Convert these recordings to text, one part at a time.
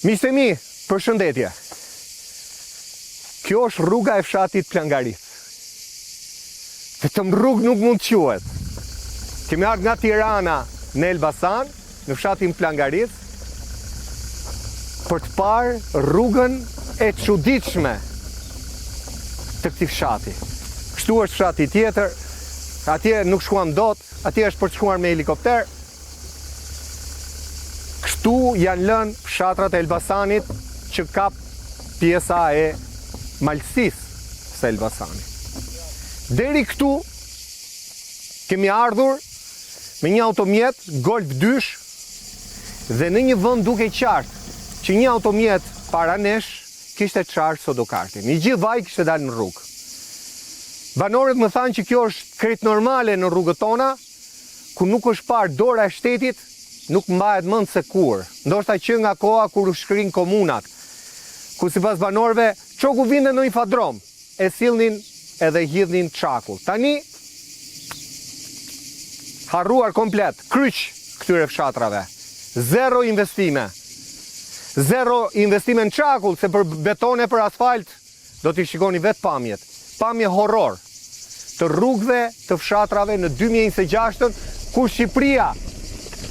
Miqtë e mi, përshëndetje. Kjo është rruga e fshatit Plangaricë. Vetëm rrugë nuk mund të quhet. Kemi ardhur nga Tirana në Elbasan, në fshatin Plangaricë, për të parë rrugën e çuditshme të këtij fshati. Kështu është fshati tjetër, atje nuk shkuam dot, atje është për të shkuar me helikopter. Kështu janë lënë fshatrat e Elbasanit që kap pjesa e malësisë së Elbasanit. Deri këtu kemi ardhur me një automjet Golf dysh dhe në një vend dukej qartë që një automjet para nesh kishte çarë sodokartin. I gjithë vaji kishte dalë në rrugë. Banorët më thanë që kjo është krejt normale në rrugët tona, ku nuk është parë dora e shtetit, nuk mbahet mend se kur, ndoshta që nga koha kur u shkrinë komunat, ku sipas banorëve, çoku vinte ndonjë fadromë, e sillnin edhe hidhnin çakull. Tani, harruar komplet, kryq këtyre fshatrave. Zero investime. Zero investime në çakull, se për beton e për asfalt, Do t'i shikoni vetë pamjet, pamje horror të rrugëve të fshatrave në 2026-ën, ku Shqipëria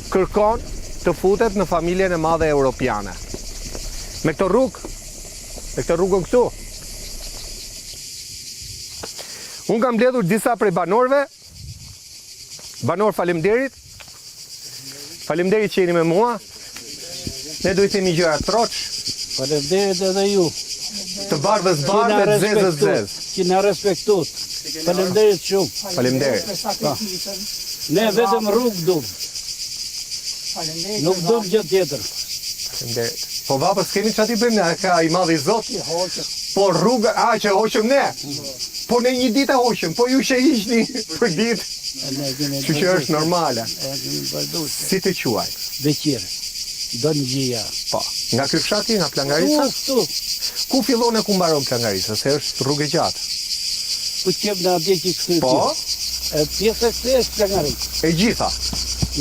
kërkon të futet në familjen e madhe europiane. Me këtë rrugë, me këtë rrugën këtu. Unë kam mbledhur disa prej banorëve Banorë faleminderit. Faleminderit që jeni me mua. Ne do i themi gjërat troç. Faleminderit edhe ju. Të bardhës bardhë dhe të zezës zezë. Që na respektuat. Faleminderit shumë. Faleminderit. Po. Ne vetëm rrugë dum. Nuk dum gjë tjetër. Faleminderit. Po vapës s'kemi ça t'i bëjmë ne, ka i madhi Zot. Po rrugë, a që hoqëm ne. Po ne një ditë e hoqëm, po ju që hiqni për ditë. Kështu që është normale. Si të quaj? Beqir, Don Gjia. Po. Nga ky fshati, nga Plangarica? Këtu, këtu. Ku fillon e ku mbaron Plangarica, se është rrugë e gjatë. Ku qem në atje që kthy Po. E pjesa këtej është Plangarica. E gjitha.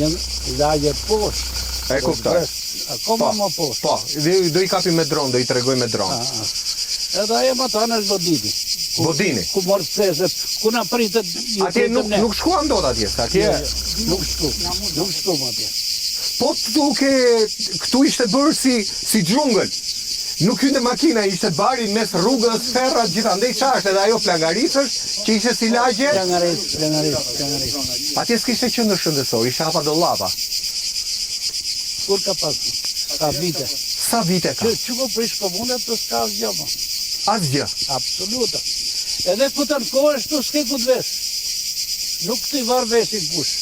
Janë lagje poshtë. E kuptoj. Akoma po, më poshtë. Po, do i kapim me dron, do i tregoj me dron. Edhe ajo matanë është Bodini. Ku, Bodini. Ku morë sezet, ku na pritet ju Atje nuk, nuk shkuam dot atje, se atje... Jo, jo, nuk shku, nuk shkuam atje. Po këtu ke, këtu ishte bërë si, si xhungël. Nuk hynte makina, ishte bari mes rrugës, ferrat gjithandej, ça është edhe ajo Plangaricë është, që ishte si lagje? Plangaricë, Plangaricë, Plangaricë. Atje s'kishte qendër shëndetësore, ishte hapa dollapa. Kur ka pasur? Ka vite. Sa vite ka? Që, që ku prish komunat, të s'ka asgjë më. Asgjë? Absoluta. Edhe ku të ankohesh, tu s'ke ku të vesh. Nuk t'i var veshin kush.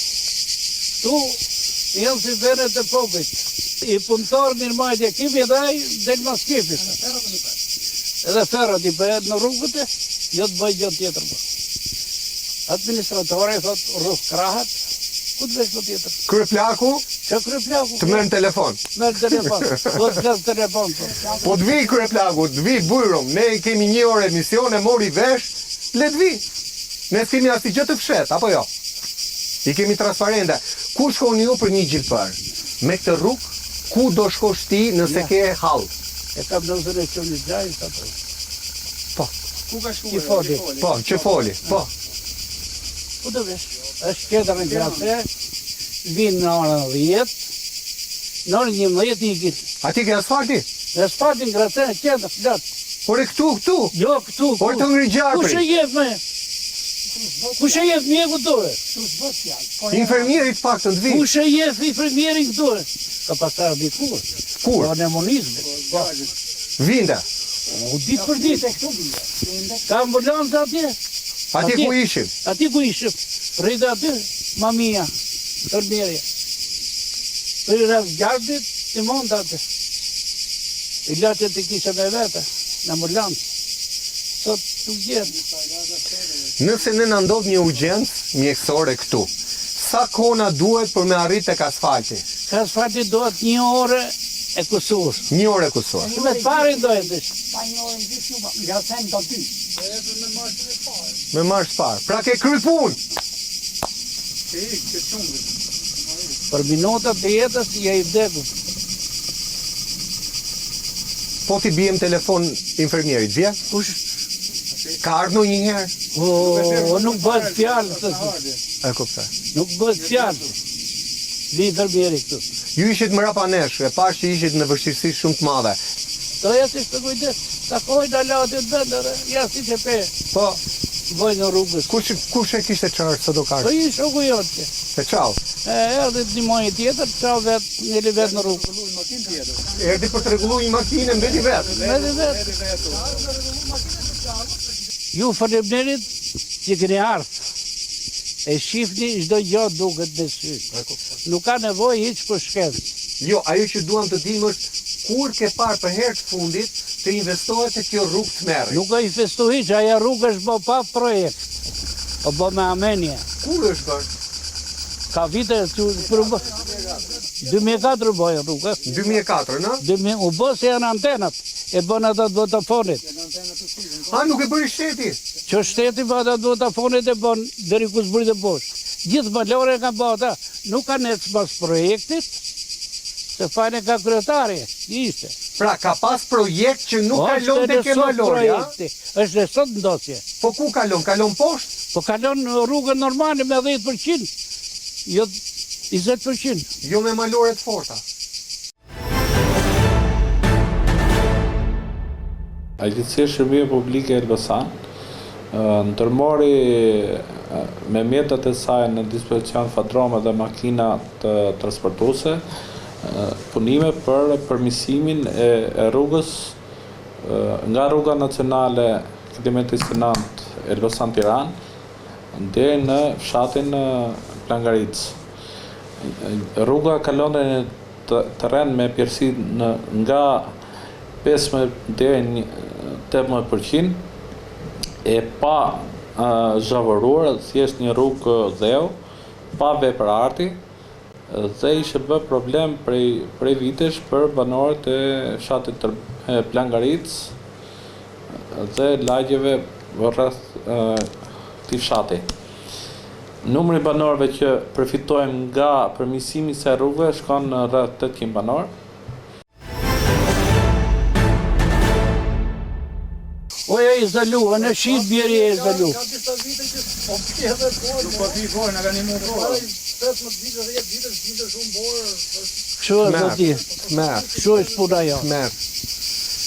Tu janë si venet e popit. I punëtor mirëmajtje kimi dhe ai del mas qefit. Edhe ferrat i bëhet në rrugët e, jo të bëj gjë tjetër më. Administratori thot rruf krahët, ku të vesh më tjetër? Kryeplaku? Që kryeplaku? Të merr në telefon. Merr në telefon. Do të flas në telefon. Po, po të vijë kryeplaku, të vijë bujrum. Ne kemi një orë emision, e mori vesh, le të vijë. Ne s'kemi asnjë gjë të fshehtë, apo jo? I kemi transparente. Ku shkoni ju për një gjilpërë? Me këtë rrugë, ku do shkosh ti nëse ke hall? E kam nusën e çunit xhajës apo? Po. Ku ka shkuar? Që foli. Po, që foli. Po. Ku do vesh? Është qendër në Grace, vinë në orën 10, në orën 11 ikin. Atje ke asfalti? Në asfaltin Grace në qendër, lart. Ore këtu, këtu. Jo, këtu. Ore të ngri gjarpri. Kush e jep me? Kush e jep mjeku këtu? Infermieri të paktën të vijë. Kush e jep infermierin këtu? Ka pasar dikur. Kur? Po në komunizmit. Po. Vinte. U ditë për ditë. Ka ambulancë atje? Atje ku ishim? Atje ku ishim. Rrite aty, mamia, infermierja. Për rast gjarprit, t'i monte aty. Ilaçet i kishe me vete, në ambulancë. Sot nuk gjen. Nëse ne na ndodh një urgjencë mjekësore këtu, sa kohë na duhet për me arrit tek asfalti? Te asfalti duhet një orë e kusur. Një orë e kusur. Me të parin do e dish. Pa një orë e gjysmë nuk, nga them do dy. Me marsh të parë. Pra ke kry punë! Për minutat të jetës je i vdekur. Po t'i biem telefon infermierit, vje? Kush? Ka ardhur ndonjëherë? O, nuk bëhet fjalë, të E kuptoj. Nuk bëhet fjalë. Vi infermieri këtu. Ju ishit mbrapa nesh, e pashë që ishit në vështirësi shumë të madhe. Do ja si shpë kujdes, takojnë ala aty në vend edhe, ja si që pe, Po, vojnë në rrugës. kush kush e kishte çarë sot Po i shoku jotë që. E çau. E erdhi të ndihmoi tjetër, çau vet, ngeli vet në rrugë. Erdhi për të rregulluar një makinë, mbeti vet. Mbeti vet. Ju faleminderit që keni ardhur. E shifni çdo gjë duket me sy. Nuk ka nevojë hiç për shkencë. Jo, ajo që duam të dimë është kur ke parë për herë të fundit të investohet te kjo rrugë tmerri. Nuk ka investu hiç, ajo rrugë është bë pa projekt. O bë me amenje. Kur është bërë? Ka vite që për u bë. 2004 u bë ajo rrugë. 2004, në? 2000 u bë se janë antenat, e bën ata të Vodafonit. A, nuk e bëri shteti? Që shteti bë ata të Vodafonit e bën deri ku zbrit e poshtë. Gjithë malore e kanë bë ata, nuk kanë ecë pas projektit, se fajin e ka kryetari, ishte. Pra, ka pas projekt që nuk Po, kalon është tek edhe e sot malorja? projekti, Është dhe sot ndosje. Po ku kalon? Kalon poshtë? Po kalon rrugën normale me 10%, jo 20%. Jo me malore të forta. Agjencia e Shërbimeve Publike Elbasan ndërmori me mjetet e saj në dispozicion fadrome dhe makina të transportuese punime për përmirësimin e rrugës nga rruga nacionale kilometri 29 Elbasan Tiranë deri në fshatin Plangaricë. Rruga kalonte në terren me pjerrësi në nga 15 deri në 18 për qind, e pa zhavoruar, thjesht një rrugë dheu, pa vepër arti dhe ishte bërë problem prej prej vitesh për banorët e fshatit Plangaricë dhe lagjeve rreth këtij fshati. Numri i banorëve që përfitojnë nga përmirësimi i kësaj rruge shkon në rreth 800 banorë. O e izolu, në shit bjeri e izolu. Ka disa vite që po bie edhe borë. Nuk po bi borë, na ka ndihmuar borë. 15 vite, 10 vite, vinte shumë borë. Kështu është zoti. Tmerr. Kështu është puna jonë. Tmerr.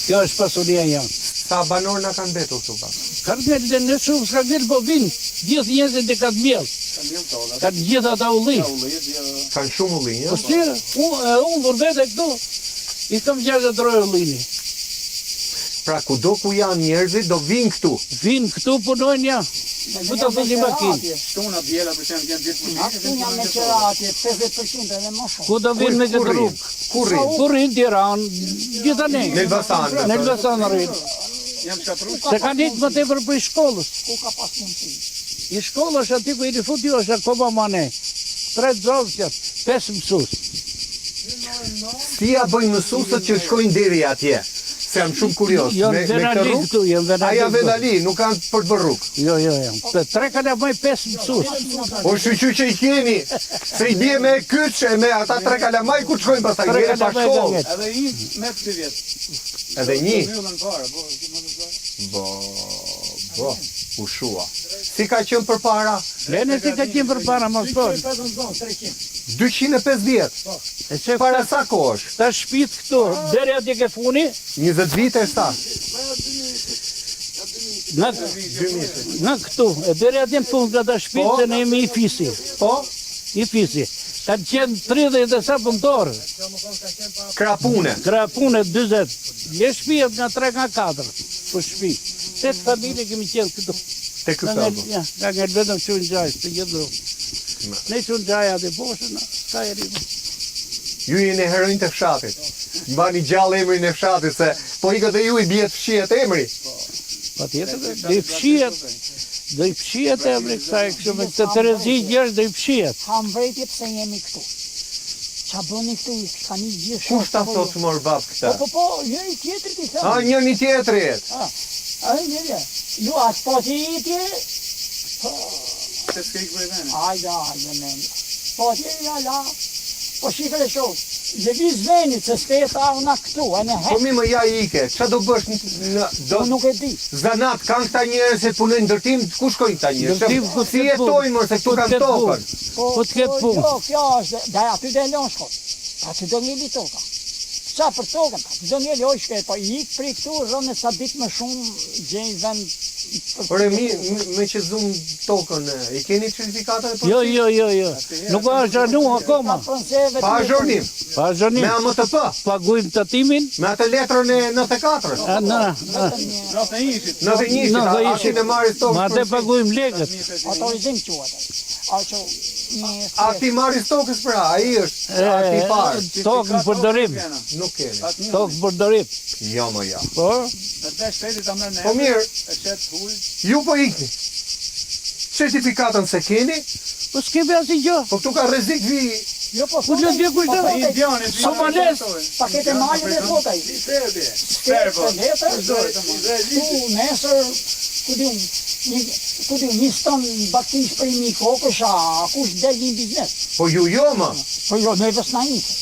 Kjo është pasuria jonë. Sa banorë na kanë mbetur këtu baba? Kanë ngel në shumë, s'ka ngel po vinë. Gjithë njerëzit e kanë mbjellë. Kanë gjithë ata ulli. Kanë shumë ullinj, Po si, unë unë për vete këtu i kam 60 roje ullini. Pra kudo ku janë njerëzit do vinë këtu. Vinë këtu punojnë ja. Ku ta fusin makinë? Shtuna diela për shembull janë ditë pushimi. Këtu janë me qera atje 50% edhe më shumë. Ku do vinë me këtë rrugë? Ku rrinë? Ku rrinë Tiranë, gjithanej. Në Elbasan. Në Elbasan rrinë. Janë shkatërruar. Se kanë ikë më tepër prej shkollës. Ku ka pas mundësi? I shkolla është aty ku i fut ju është akoma ma ne. Tre nxënës, pesë mësues. Si ja bëjnë mësuesët që shkojnë deri atje? Se jam shumë kurioz. Janë vendali këtu, janë vendali. A janë vendali, nuk kanë për të bërë rrugë. Jo, jo, jo. Të tre kalamaj pesë mësues. O shyqyr që i keni, se i bie me kyç e me ata tre kalamaj ku të shkojnë pastaj, Tre ngelen pa kalamaj shkollë. kanë Edhe një me këtë vjet. Edhe një. Mbyllën fare, po, si më të Bo, bo, u shua. Si ka qenë përpara? Lene si ka qenë përpara, mos fol. 250. E se Para sa kohësh? Ta shpit këtu, deri atje ke funi, 20 vite sa? nga, nga këtu, e deri atje në fund nga ta shpit, Po. se ne jemi i fisi. Po, I fisi. Kanë qenë 30 e sa punëtorë, krah pune. krah pune 40. Le shpijat nga 3 nga 4, për shpi. Tetë familje kemi qenë këtu. Te ky Nga pellgu. ngel- ja, Nga ngel vetëm çun gjaj, të gjithë rrugë. Ne çun gjaj aty poshtë, na, s'ka njeri më. Ju jeni heronjtë e fshatit. Mbani gjallë emrin e fshatit se po ikët e ju i bie të fshihet emri. Patjetër, do i fshihet, do i fshihet emri kësaj kështu me këtë terezi gjësh do i fshihet. Kam vrejtje pse jemi këtu. Qa bëni këtu, ka një gjithë Kush ta thot mor bab këtë? Po, po, po, njëri tjetrit i A thënë. njëri tjetrit. A, njëri. Ju, a s'pati itje? Po. Se s'ke ikë prej vendit. Ajde, ajde, men. Po, ti, ja, la. Po shife e shoh, lëviz venit se s'ke të ardhna këtu, e në Po mi më ja ike, ça do bësh në do Po nuk e di. Zanat kanë këta njerëz që punojnë ndërtim, ku shkojnë këta njerëz? Ndërtim ku Si jetojnë mor se këtu kanë tokën. Po, po të ketë punë. Jo, kjo është, dhe aty do e lënë shkot. Aty do ngeli toka. Ça për tokën, aty do ngeli oj shkret, po ik prej këtu, rrone ca ditë më shumë, gjej vend për Ore mi, me që zum tokën, i keni certifikatat e pronësisë? Jo, jo, jo, jo. Nuk ka azhurnu akoma. Pa azhurnim. Pa azhurnim. Me AMTP. Paguajmë tatimin. Me atë letrën e 94-ës. A, na, na. 91-shit. 91-shit, aktin e marrjes tokës. Me atë paguajmë lekët. Autorizim quhet. A që një Akti i marrjes tokës pra, ai është akti i parë. Tokë në përdorim. Nuk keni. Tokë në përdorim. Jo më jo. Po? Po mirë. Ju po ikni. Certifikatën s'e keni? Po s'kemi asnjë gjë. Po këtu ka rrezik vi. Jo po thotë. Ku do kush do? Indiani, Somales. Paketë maleve thotë ai. Serbi. Serbo. Ku nesër, ku di unë, një ku di unë, një ston baktish për një kokësh, a kush del një biznes. Po ju jo më. Po jo, neve s'na ikën.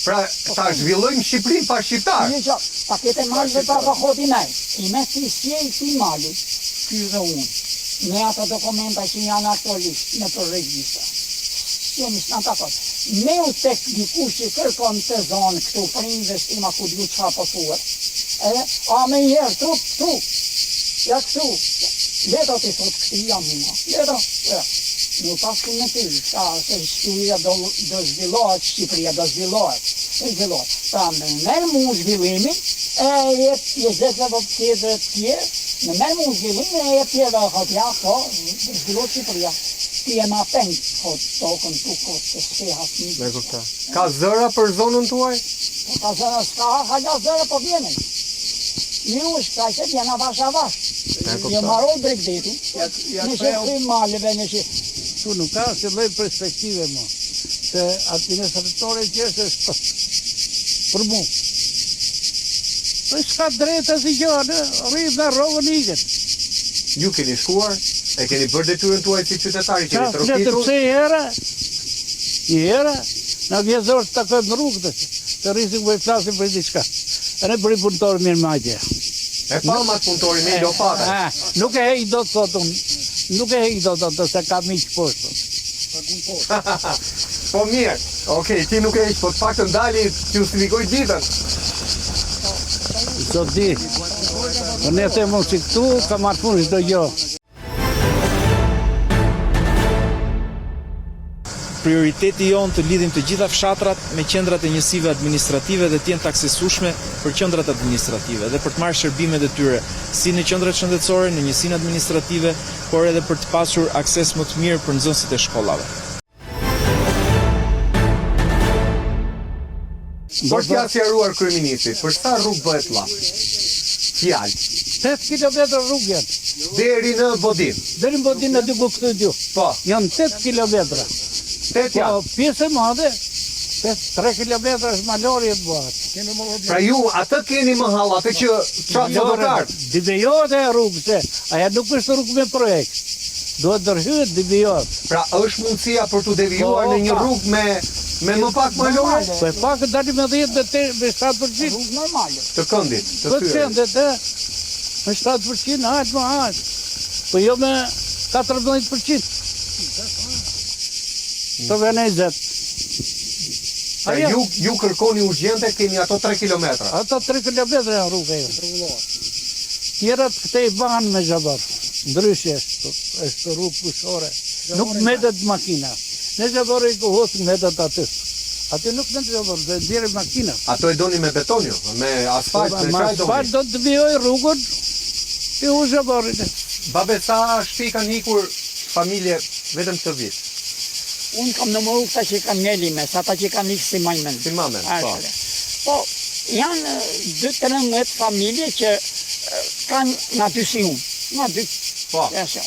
Pra, ta zhvillojmë Shqipërinë pa shqiptar. Një gjë, paketë maleve pra pa hoti ne. I me ti sjell këtij mali, ky dhe unë, me ato dokumenta që janë aktualisht nëpër regjistra. S'jemi s'na takon. Ne u tek dikush që kërkon të zonë këtu për investim a ku di unë çfarë po thuhet. Edhe, a menjëherë trup këtu. Ja këtu. Letra ti thot këtij ja mua. Letra. Ja. Nuk paskim me ty, sa se Shqipëria do, do zhvillohet, Shqipëria do zhvillohet, do zhvillohet. Pra më merr mu zhvillimin, e jep pjesëve po tjetër të tjerë, më merr mu zhvillimin e jep tjerëve, thot ja, po, zhvillohet Shqipëria. Ti e ma peng, thot tokën tu kot, se s'ke asnjë. Me kuptoj. Ka zëra për zonën tuaj? Po ka zëra, s'ka hala zëra, po vjenë. Miru është kaq se vjen avash avash. Jo mbaroi bregdeti, nëse kry maleve, nëse... Këtu nuk ka asnjë lloj perspektive më, se administratori që është është për mu. Po s'ka drejtë asnjë gjë, në rri me rrogën ikën. Ju keni shkuar, e keni bërë detyrën tuaj si qytetar, i keni trokitur. Qa flet pse një herë, një herë, na vjen zor të takojmë në rrugë tash. Të rrisim po i flasim për diçka. E ne bëri punëtor mirëmbajtje. E pamë atë punëtorin me lopata. Nuk e heq dot thot unë. Nuk e heq dot atë se ka miq poshtë. Po mirë, okej, ti nuk e heq, po të paktën dali të justifikoj ditën. Zoti, po ne themi si këtu, ka marrë fund çdo gjë. Prioriteti jonë të lidhim të gjitha fshatrat me qendrat e njësive administrative dhe të jenë të aksesueshme për qendrat administrative dhe për të marrë shërbimet e tyre si në qendrat shëndetësore, në njësinë administrative, por edhe për të pasur akses më të mirë për nxënësit e shkollave. Për t'ia sqaruar kryeministrit, për sa rrugë bëhet llaf? Fjalë. 8 kilometra rrugë janë. Deri në Bodinë. Deri në Bodinë aty ku kthyet ju. Po. Janë 8 kilometra. 8 janë. Po, pjesë e madhe, 5 3 kilometra është malori të bëhet. Pra ju atë keni më hall, atë që çfarë Jo, do të Devijohet ajo rrugë se ajo nuk është rrugë me projekt. Duhet ndërhyhet, devijohet. Pra është mundësia për t'u devijuar Po, në një ka. rrugë me me më pak malore? Po e pak dalim me 10 me 8 me 7%. Rrugë normale. Të këndit, të Po të thyerjes. këndit, e, me 7% hajt më hajt. Po jo me 14%. Të vjen e 20. Pra Ajo. ju ju kërkoni urgjente keni ato 3 kilometra. Ato 3 kilometra janë rrugë ajo. Tjerat këtej bahen me zhavorr. Ndryshe është, është rrugë fushore. Nuk mbetet makina. Ne zhavorri ku hos mbetet aty. Aty nuk mbetet zhavorr, do nxjerrim makinat. Ato e doni me beton ju, me asfalt, me Me çfarë doni? asfalt do të devijoj rrugën, ti hu zhavorrin. Babe, sa shtëpi kanë ikur familje vetëm këtë vit? Unë kam numëru këta që kanë ngeli mes, ata që kanë ikë s'i maj mend. S'i mban mend, po. Ashtu. Po, janë 2-13 familje që kanë nga dy si unë, nga dy. Po. Ashtu.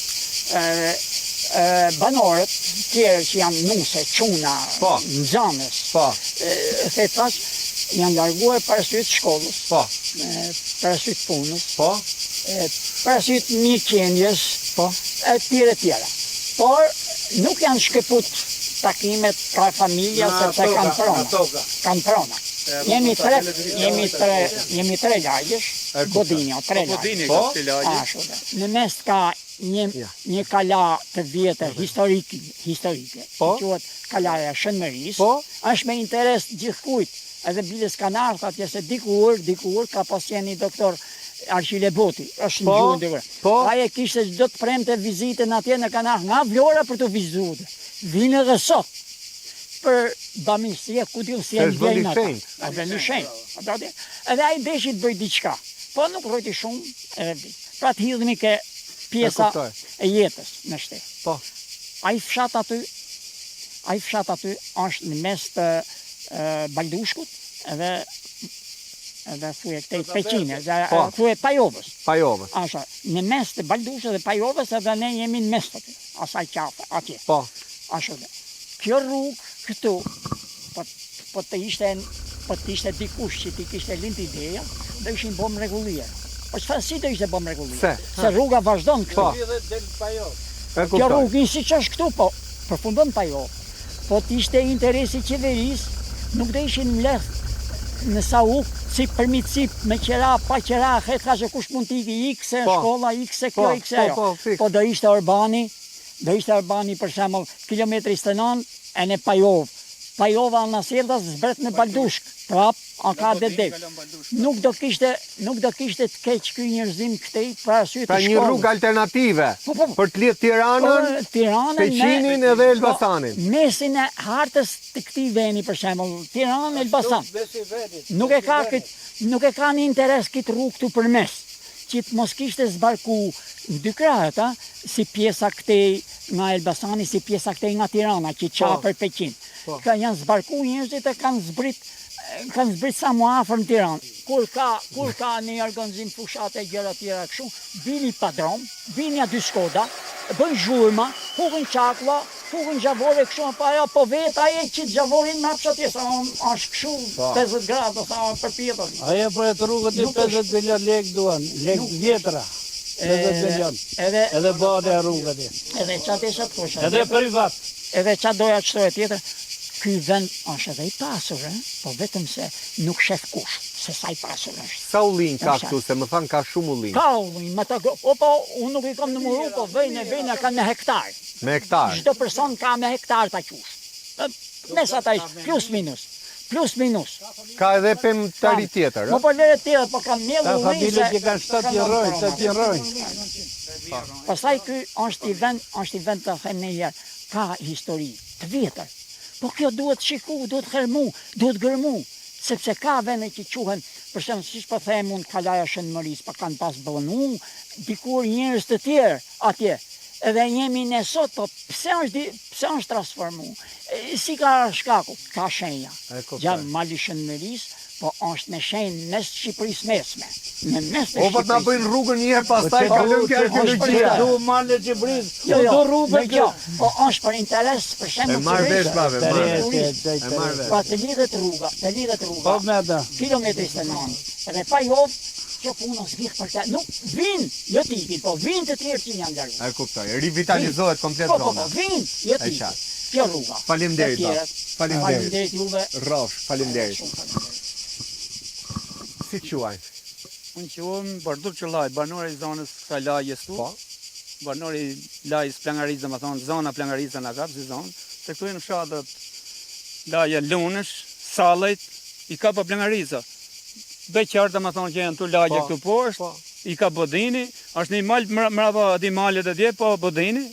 Ë banorët tjerë që janë nuse, çuna, Po. nxënës. Po. The tash janë larguar për arsye të shkollës. Po. Për arsye të punës. Po. Për arsye të mirëqenies. Po. E tjera e tjera. Por nuk janë shkëput. takimet ka familja sepse kanë prona. Kanë prona. Jemi tre, jemi tre, jemi tre lagjesh, Bodini, o tre lagje. Po? Ashtu dhe. Në mes ka një një kala të vjetër historike, historike, Po. që quhet Kalaja e Shën Mërisë. Po. Është me interes gjithkujt, edhe biles kanë ardhur atje se dikur, dikur ka pas qenë një doktor Arqile Boti, është në Po, gjuhën dikur. po. Ai e kishte çdo të premte vizitën atje në kanë ardhur nga Vlora për të vizituar. Vinë edhe sot për bamirësi, ku di unë si e Është vend i ndjejnë ata. shenjtë. Është vend i shenjtë. Ato atje. Edhe ai deshi të bëj diçka, po nuk rrojti shumë edhe vdiq. Pra të hidhemi ke pjesa E kuptoj. e jetës në shtet. Po. Ai fshat aty, ai fshat aty është në mes të e, Baldushkut edhe edhe thuje këtej Peqinës, dhe Po. thuje Pajovës. Pajovës. Asha, në mes të Baldushkut dhe Pajovës edhe ne jemi në mes të aty, asaj qafe, atje. Po. Ashtu dhe. Kjo rrugë këtu, po, po të ishte po të ishte dikush që ti kishte lind ideja, do ishin bë mrekullie. Po çfarë si do ishte bë mrekullie? Se? Se rruga vazhdon këtu. Po. Dhe del Pajovë. E Kjo kuptoj. rrugë një siç është këtu, po përfundon pa jo. Po të ishte interesi i qeverisë, nuk do ishin mbledh në Sauk, si për cip, me qera, pa qera, he thashë kush mund të iki, ik se Po. shkolla, ik se kjo, Po, ik se po, ajo. po, fiks. Po do ishte Orbani, do ishte Orbani për shembull, kilometri 29 e në Pajov. Pajova anasjelltas zbret në Baldushk, prap a ka dhe dek. Nuk do kishte, nuk do kishte të keq ky njerëzim këtej për arsye të Pra një shkollës. rrugë alternative Po, po, po. për të lidhë Tiranën, Po, Tiranën me- Peqinin edhe Elbasanin. Po, mesin e hartës të këtij veni për shembull, Tiranë Elbasan. Besi venit. Nuk e ka kët, nuk e ka një interes këtë rrugë këtu përmes, që të mos kishte zbarku në dy krahët, a, si pjesa këtej nga Elbasani, si pjesa këtej nga Tirana, që qa Po. për Peqin. Po. Ka janë zbarku njerëzit e kanë zbrit kanë zbrit sa më afër në Tiranë. Kur ka kur ka një organizim fushate e gjëra tjera kështu, bini padron, bini aty Skoda, bëjnë zhurma, hukin çaklla, hukin xhavore kështu pa ajo po vet ai e qit xhavorin mbrapsht atje sa on- është kështu 50 gradë sa përpjetë. aty. Ajo për atë rrugët i Nuk është- 50 milion lekë duan, lekë vjetra. 50 milion. Edhe Edhe bëhet e rrugët. edhe çfarë desha të thosha. Edhe privat. Edhe çfarë doja të shtoja tjetër, ky vend është edhe i pasur, ë, po vetëm se nuk shef kush se sa i pasur është. Sa ullin ka Është. këtu, se më thanë ka shumë ullin. Ka ullin, më të o po, unë nuk i kam numëru, po vëjnë e vëjnë e kanë me hektar. Me hektar. Çdo person ka me hektar ta qush. Ë, Mesatarisht, plus minus. Plus minus. Ka edhe pemëtari tjetër, Mo ë? po lere tjetër, po kanë mjellë Ka ullin familje se që kanë 7 kanë rrojë, prona. 8 rrojë. Pastaj ky është i vend, është i vend të them një herë, ka histori të vjetër. Po kjo duhet shiku, duhet kërmu, duhet gërmu, sepse ka vende që quhen, për shembull, siç po them unë Kalaja Shënmërisë, pa kanë pas bënu dikur njerëz të tjerë atje. Edhe jemi ne sot, po pse është di- pse është transformu? E, Si ka ardhur shkaku? Ka shenja. E kuptoj. Gjatë Mali Shënmërisë, po është me shenjë mes Shqipërisë mesme. Në mes të O, po të na Shqipërisë. bëjnë rrugën një herë pastaj kalojmë ke arkeologjia. Du male që bris, Jo, jo, du rrugët në kjo, po është për interes, për E shembull, marr turist. vesh babe, marr vesh. E E marr vesh. Pra të lidhet rruga, të lidhet rruga. Po me ata. Kilometri 29. Edhe pa jov, kjo punë s'vih për të. Nuk vin, jo të ikin, po vin të tjerë që janë larguar. E kuptoj. Rivitalizohet komplet Po, po, zona. po, vin, jo të E ikin. qartë. Kjo rruga. Faleminderit, Të tjerët. bab. Faleminderit. Faleminderit juve. Rrofsh, faleminderit. Shumë faleminderit. Si quajnë? Unë quhem Barduk Qëllaj, banor i zonës kësaj lagjes këtu. Po. Banor i lagjes Plangarisë, domethënë zona Plangarisë na kap si zonë, se këtu janë fshatrat lagja Lunësh, Sallajt, i ka pa Plangarisa. Beqar domethënë që janë këtu lagje Po, këtu poshtë, po. i ka Bodini, është një mal mra- mbrapa atij malit atje, po Bodini.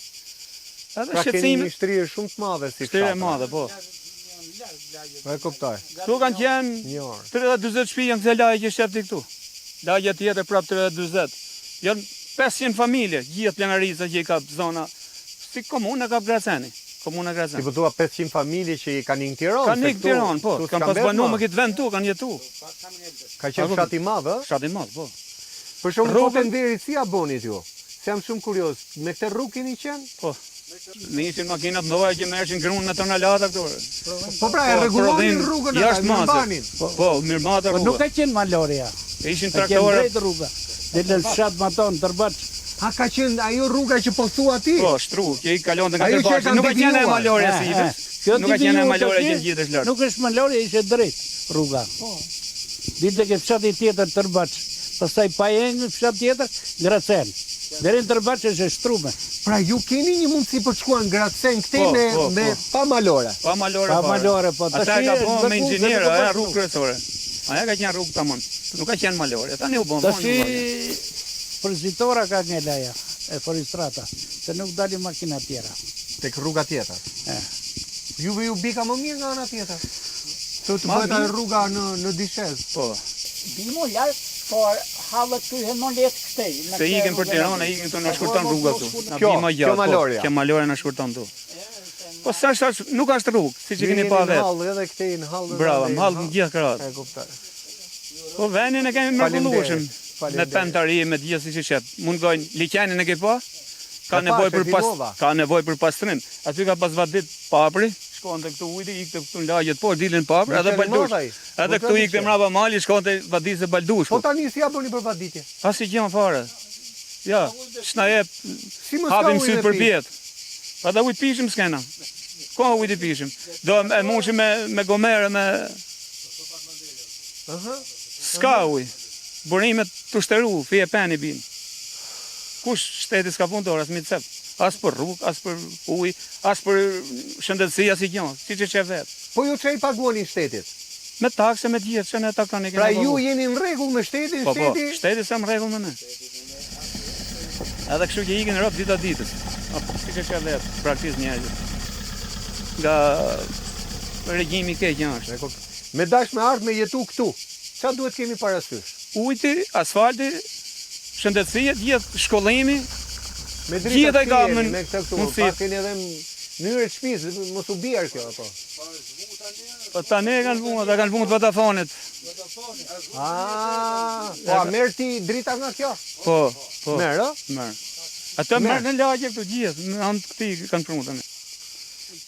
Edhe Pra keni shqetësime, një shtrirë shumë të madhe si shtrirë e fshatra. madhe, po. Po e kuptoj. Këtu kanë qenë Një orë. 30-40 shtëpi janë kësaj lagje që shef ti këtu. Lagja tjetër prap 30-40. Janë 500 familje, gjithë Plangarisa që i ka zona si komuna ka Graceni, komuna Ti Graceni. po thua 500 familje që i kanë ikë Tiranë. Kanë se ikë këtu- Tiranë, po, këtu kanë s'ka pas mbet banu ma. me këtë vend tu, kanë jetu. Ka qenë Apo- fshat i madh, ë? Fshat i madh, po. Për shembull, Rrugën- po nderit si ja bonit ju? Se jam shumë kurioz. Me këtë rrugë keni qenë? Po. Ne ishin makinat ndoja që merreshin grunë me tonelata këtu. Po pra, e Po, rregullonin prodhim rrugën ata, jashtë mase. mirëmbanin. Po, mirëmbate Po nuk rruga. ka qenë maloria. Ishin Ka qenë traktorë. drejt rruga. Del në fshat Maton, Tërbaç. Ha ka qenë ajo rruga që po thua ti? Po, shtru, që i kalonte nga Ajo që e Tërbaçi. kanë Nuk ka qenë e devijuar. malorja E, si e. Kjo Nuk ka qenë malore që gjithë është lart. Nuk është malore, ishte drejt rruga. Po. Dilte ke fshati tjetër Tërbaç, pastaj Pajeng fshat tjetër, Gracen. Deri në Tërbaç është e shtrume. Pra ju keni një mundësi për të shkuar në Gracen këtej Po, me po, me po. pa malore. Pa malore Pa fare. malore, po. Ata Tash e ka është bo bërë me punë, inxhinier, vetëm ajo po rrugë kryesore. Ajo ka qenë rrugë tamam. Nuk ka qenë malore. Tani u bën Tash vonë. nuk ka. për zitora ka ngel ajo, e fuoristrada, se nuk dalin makina tjera. Tek rruga tjetër. E. Juve ju bika më mirë nga ana tjetër. Të të Ma bëhet ajo mirë. rruga në në dishez. Po. Bimu larg, por hallet kryhen më lehtë këtej. në Se këtë ikin për rrugë Tiranë, ikin këtu na shkurton rruga këtu. Na Kjo, bi më kjo gjatë. po, malorja. Kjo malorja na shkurton këtu. Po sa sa nuk është rrugë, siç e Ju keni jeni pa në vetë. hall edhe këtej në hall edhe Bravo, andej në hall në gjithë krahët. E kuptoj. Po vendin e kemi mrekullueshëm. Faleminderit, Me faleminderit. pemtari, me të gjithë siç e shet. Mungojnë liqenin e ke pa? Ka E nevojë pash, e për pas filmova. ka nevojë për pastrim. Aty ka pas vadit papri, shkonte këtu ujti, ikte këtu në lagjet poshtë, dilin papri, edhe Liqeni Baldush. madh ai. Edhe Po këtu ka ikte liqen. mbrapa mali, shkonte vadisë Baldushku. Po tani si ja bëni për vaditje? Asnjë gjë fare. Ja, s'na jep, Si mos ka hapim ujë syt me për pi? pjetë. Pa da ujë pishim s'kena. Ko ujë të pishim? Do e mushim me, me gomere, me... Aha. S'ka ujë. Burimet të shteru, fije peni bin. Kush shteti s'ka punë dorë, as mi cep. As për rrugë, as për ujë, as për shëndetësi, as i gjë. Siç e sheh vetë. Po ju çe i paguani shtetit? Me takse, me të gjithë, që ne takon i kena Pra ju pagu. jeni në rregull me shtetin, Po, po, shteti shteti s'ka në rregull me ne. Edhe kështu që ikin rob dita ditës. Siç e sheh vetë, praktikisht njerëzit. Nga regjimi i keq është. E kuptoj. Me dash me ardh me jetu këtu. Çfarë duhet kemi parasysh? Ujti, asfalti, shëndetësia, gjithë shkollimi, Me Gjithë drita e ka keni, mën- me këtë këtu, mundësi. pas keni edhe mënyrë të shtëpisë, mos u bjerë kjo apo. po tani e kanë vunë, ata kanë vunë të Vodafonit. Ah, po a merr ti drita nga kjo? Po, po. Merr, ë? Merr. Ata Merr. merr në lagje këtu gjithë, në anë të këtij kanë prunë tani.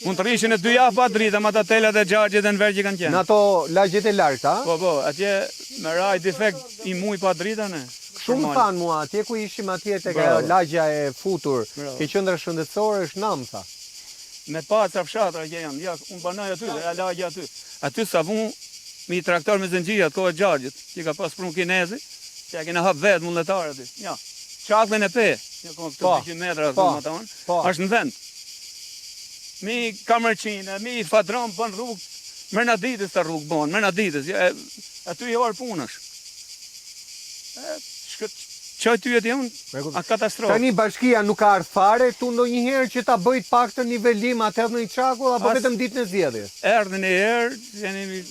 Mund të rrishin e dy javë pa drita, me ata telat e xhaxhit dhe në verë që kanë qenë. Në ato lagjet e largta, a? Po, po, atje me raj defekt i muj pa drita ne. Shumë Normal. thanë mua, atje ku ishim atje tek Bravo. ajo lagja e futur, Bravo. ke qendra shëndetësore është nam tha. Me pa ca fshatra që janë, ja, unë banoj aty, dhe lagja aty. Aty sa vun me i traktor me zinxhira atë kohë e xhaxhit, që ka pas prunë kinezi, që ja kena hap vetë mundletar aty. Ja, çakllin e pe, ja kohë këtu Po, 200 metra po, aty më tonë, po. është në vend. Mi kamerçinë, mi fadron bën rrugë, mërna ditës ta rrugë bën, mërna ditës, ja, e, aty i orë punësh. E, shkët, çoj ty atje unë, E kuptoj. a katastrofë. Tani bashkia nuk ka ardhur fare këtu ndonjëherë që ta bëj të paktën nivelim atë hedh ndonjë çakull apo As- vetëm ditën e zgjedhjes. Erdhi një herë, jemi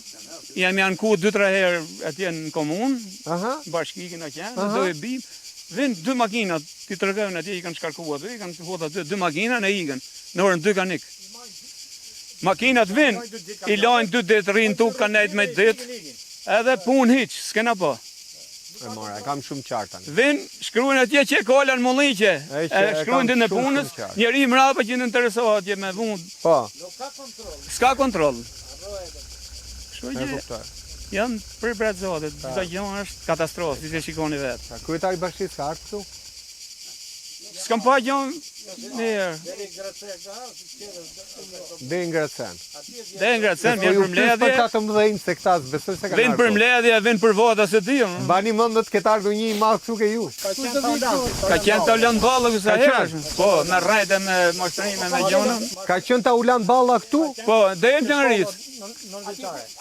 jemi anku dy tre herë atje në komunë, Aha. në bashki kena qenë, Aha. do e bim. Vin dy makina, ti tregojnë atje i kanë shkarkuar aty, i kanë hodhur aty dy makina në ikën. Në orën 2 kanë ik. Makinat vin, i lajnë dy ditë, rrinë tu, kanë nejt me ditë, edhe punë hiq, s'kena pa. E mora, e kam shumë qartë tani. Vin, shkruajnë atje që e kola në mulliqe, E që e e shkruajnë kam ditën e shumë, punës, shumë qartë. njeri mrapa që në interesohet atje me vunë, Po, s'ka kontroll. Kështu e që kuptoj. janë për bret Zotit, çdo gjë është katastrofë, siç e shikoni vetë. Pra, Kryetari i bashkisë ka ardhur këtu? S'kam pa gjë një herë. Deri në Gracen. Deri në Gracen Po vjen ju për pyes për mbledhje, këta të mëdhenj se këta s'besoj se kanë vjen për ardhur. mbledhje, vjen për vota se di unë. Mbani mend të ketë ardhur një i madh këtu ke ju. Ka qenë Taulant Balla kësa Ka herë. qenë. Po, me rrejte, me mashtrime, me gjona. Ka qenë Taulant Balla këtu? Po, deri në Plangarit.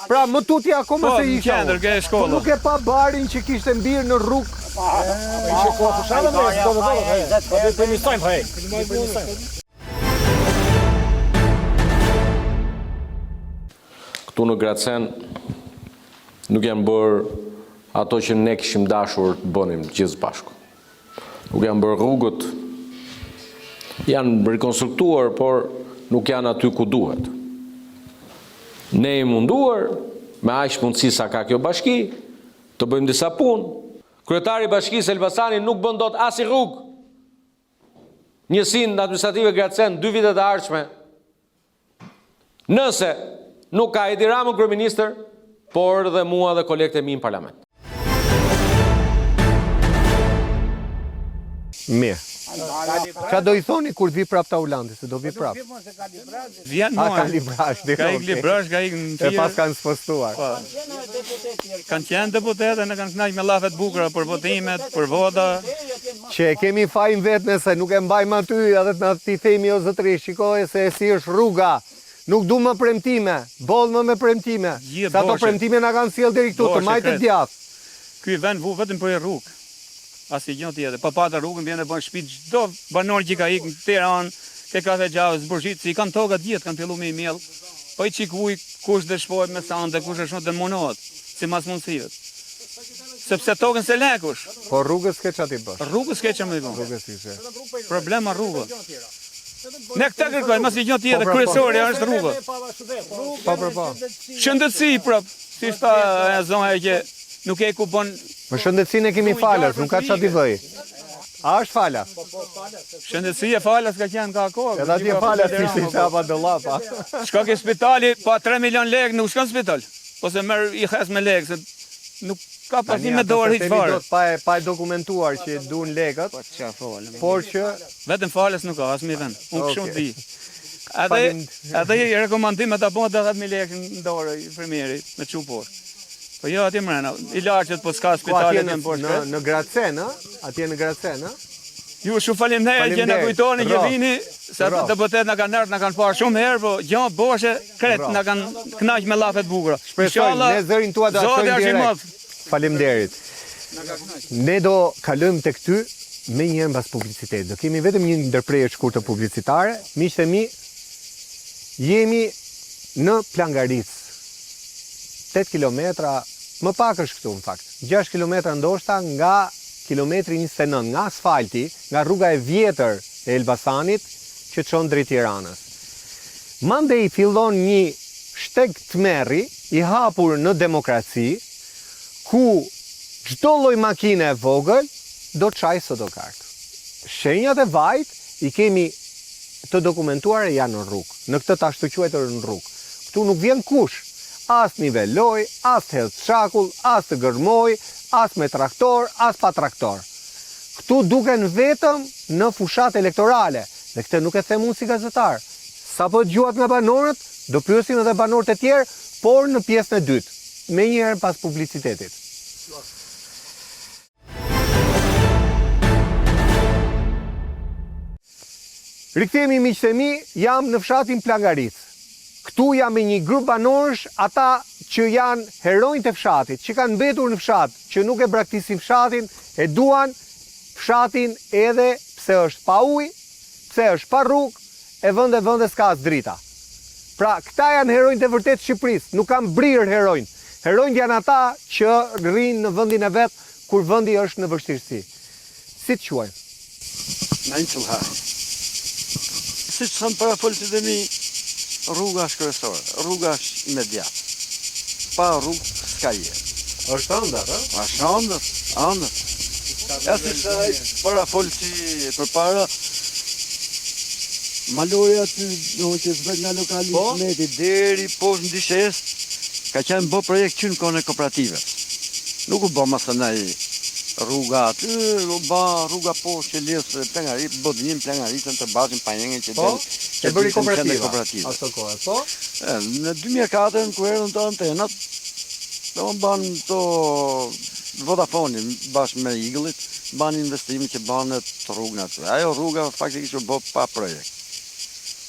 Pra më tutje akoma Po, se në isha. qendër, unë. ke Po shkolla. nuk e pa barin që kishte mbirë në rrugë. Ishte koha fushata me, do të thotë, po do të përmirësojmë, hej. Këtu në Gracen nuk janë bërë ato që ne kishim dashur të bënim të gjithë së bashku. Nuk janë bërë rrugët, janë rekonstruktuar, por nuk janë aty ku duhet. Ne jemi munduar, me aq mundësi sa ka kjo bashki, të bëjmë disa punë. Kryetari i bashkisë Elbasanit nuk bën dot asnjë rrugë. Njësinë administrative Gracen dy vitet e ardhshme. Nëse nuk ka Edi Ramën kryeministër, por dhe mua dhe kolegët e mi në parlament. Mirë. Ça do i thoni kur të vi prap Taulanti, se do vi prap. Vjen mua. A ka Librazhd, ka ik Librazhd, ka ik në E pas kanë spostuar. Po. Kanë qenë deputetë, na kanë kënaq me llafe të bukura për votimet, për vota. Që e kemi fajin vetë nëse nuk e mbajmë aty, edhe të na t'i themi o zotëri, shikoje se si është rruga. Nuk du më premtime, boll më me premtime. Se ato premtime na kanë sjellë deri këtu, të majtë e djathtë. Ky vend vu vetëm për rrugë. Asnjë gjë tjetër. Po pate rrugën vjen e bën shtëpi çdo banor që ka ik në Tiranë, ke Kafe Xhavës, Burzhit, se i kanë tokat gjithë, kanë fillu me i mjell. Po i çik ujë, kush dëshpohet me sante, kush është shumë të munohet, simas mundësive. Sepse tokën s'e le kush. Po rrugës s'ke ça t'i bësh. Rrugës s'ke ça me i bë. Rrugës ishe. Problema rruga. Ne këtë kërkojmë, asnjë gjë tjetër, po, pra, po. kryesorja është rruga. Po, po, po. Shëndetësi prap, si tha e zonja që nuk e ku bën Po shëndetësinë e kemi falas, nuk ka ça t'i bëj. A është falas? Shëndetësia falas ka qenë ka kohë. Edhe atje falas ishte i çapa dollapa. Shko ke spitali pa 3 milion lekë nuk shkon në spital. Po se merr i hes me lekë se nuk ka pas një me dorë hiç fare. Dot pa e pa e dokumentuar që duhen lekët. Po çfarë folëm. Por që vetëm falas nuk ka asnjë vend. Unë kështu di. Edhe edhe i rekomandim ata bëhet 10000 lekë në dorë infermieri me çu poshtë. Po jo atje mrena, ilaçet po s'ka po spitalet janë poshtë. Në në Gracen, ë? Atje në Gracen, ë? Ju shumë faleminderit që na kujtoni që vini, se ato deputet na kanë ardhur, na kanë parë shumë herë, po gjë boshe, kret na kanë kënaq me llafe të bukura. Shpresojmë, ne zërin tuaj do ta çojmë direkt. Faleminderit. Ne do kalojmë tek ty menjëherë mbas publicitetit. Do kemi vetëm një ndërprerje të shkurtër publicitare. Miqtë e mi, jemi në Plangaricë. 8 kilometra, më pak është këtu në fakt, 6 kilometra ndoshta nga kilometri 29, nga asfalti, nga rruga e vjetër e Elbasanit që çon drejt Tiranës. Mandej fillon një shteg tmerri i hapur në demokraci, ku çdo lloj makine e vogël do çajë sodokart. Shenjat e vajit i kemi të dokumentuara janë në rrugë, në këtë të ashtuquajturën rrugë. Këtu nuk vjen kush, as të nivelojë, as të hedhë çakull, as të gërmojë, as me traktor, as pa traktor. Këtu duken vetëm në fushatë elektorale dhe këtë nuk e them unë si gazetar. Sapo e dëgjuat nga banorët, do pyesim edhe banorët e tjerë, por në pjesën e dytë, menjëherë pas publicitetit. Rikthehemi miqtë e mi, jam në fshatin Plangaricë. Këtu jam me një grup banorësh, ata që janë heronjtë e fshatit, që kanë mbetur në fshat, që nuk e braktisin fshatin, e duan fshatin edhe pse është pa ujë, pse është pa rrugë, e vende vende s'ka as drita. Pra, këta janë heronjtë e vërtetë të Shqipërisë, nuk kanë brirë heronjtë. Heronjtë janë ata që rrinë në vendin e vet kur vendi është në vështirësi. Si të quajmë? Naim Cullhaj. Siç thanë parafolësit e mi, rruga është kryesore, rruga është imediate. Pa rrugë s'ka jetë. Është ëndërr, ë? Është ëndërr, ëndërr. Ja siç tha ai parafolësi përpara, Malori aty, do që zbret nga lokali po? Ismeti deri poshtë në Dishesë, ka qenë bo projekt që në kohën e kooperativës. Nuk u bë masandaj rruga aty, u bë rruga poshtë që lidh Plangari, Bodnin, Plangaricën, Tërbaçin, Panjengën që po, del që e bëri kooperativa, kooperativa. Aso kohe, po? E, në 2004 kur erdhën të antenat, do më banë to Vodafone bashkë me Eagle-it, banë investimin që banë rrugën aty. Ajo rruga faktikisht u bë pa projekt.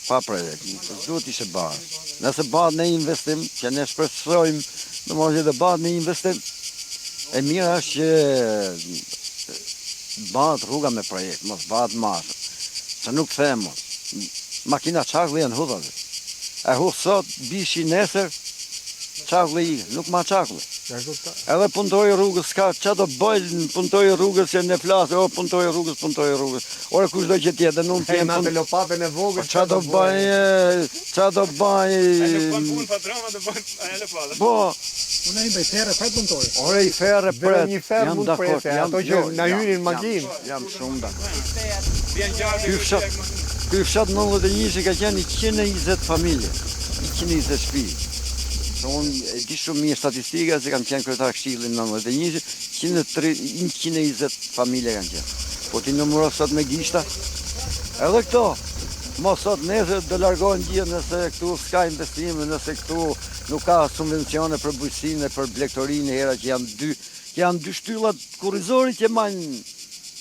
Pa projekt, s'duhet ishte barë. Nëse bëhet një investim, që ne shpresojmë, domethënë që do bëhet një investim, e mira është që bëhet rruga me projekt, mos bëhet masë. Se nuk them, makina çakulli janë hudh aty. E hudh sot, bi shi nesër, çakulli i, nuk ma çakulli. Edhe punëtori i rrugës s'ka ça do bëjë punëtori i rrugës që ne flasim, o punëtori i rrugës, punëtori i rrugës. Ore kushdo që të jetë, nuk jem. Me atë lopatën e vogël. Po ça do bëj, ça do bëj. Ai nuk bën punë pa drama do bën ajo lopata. Po. Unë i bëj ferre pret punëtori. Ore i ferre pret. Një ferr mund të presë, ato që na hynin në makinë. Jam shumë dakord. Ky fshat, ky fshat 91 ka qenë 120 familje, 120 shtëpi. Se unë e di shumë mirë statistika se kam qenë kryetar këshilli në 91, 120 familje kanë qenë. Po t'i numërosh sot me gishta. Edhe këto, mos sot nesër do largohen gjithë nëse këtu s'ka investime, nëse këtu nuk ka subvencione për bujqësinë e për blegtorinë hera që janë dy, që janë dy shtyllat kurrizore që majnë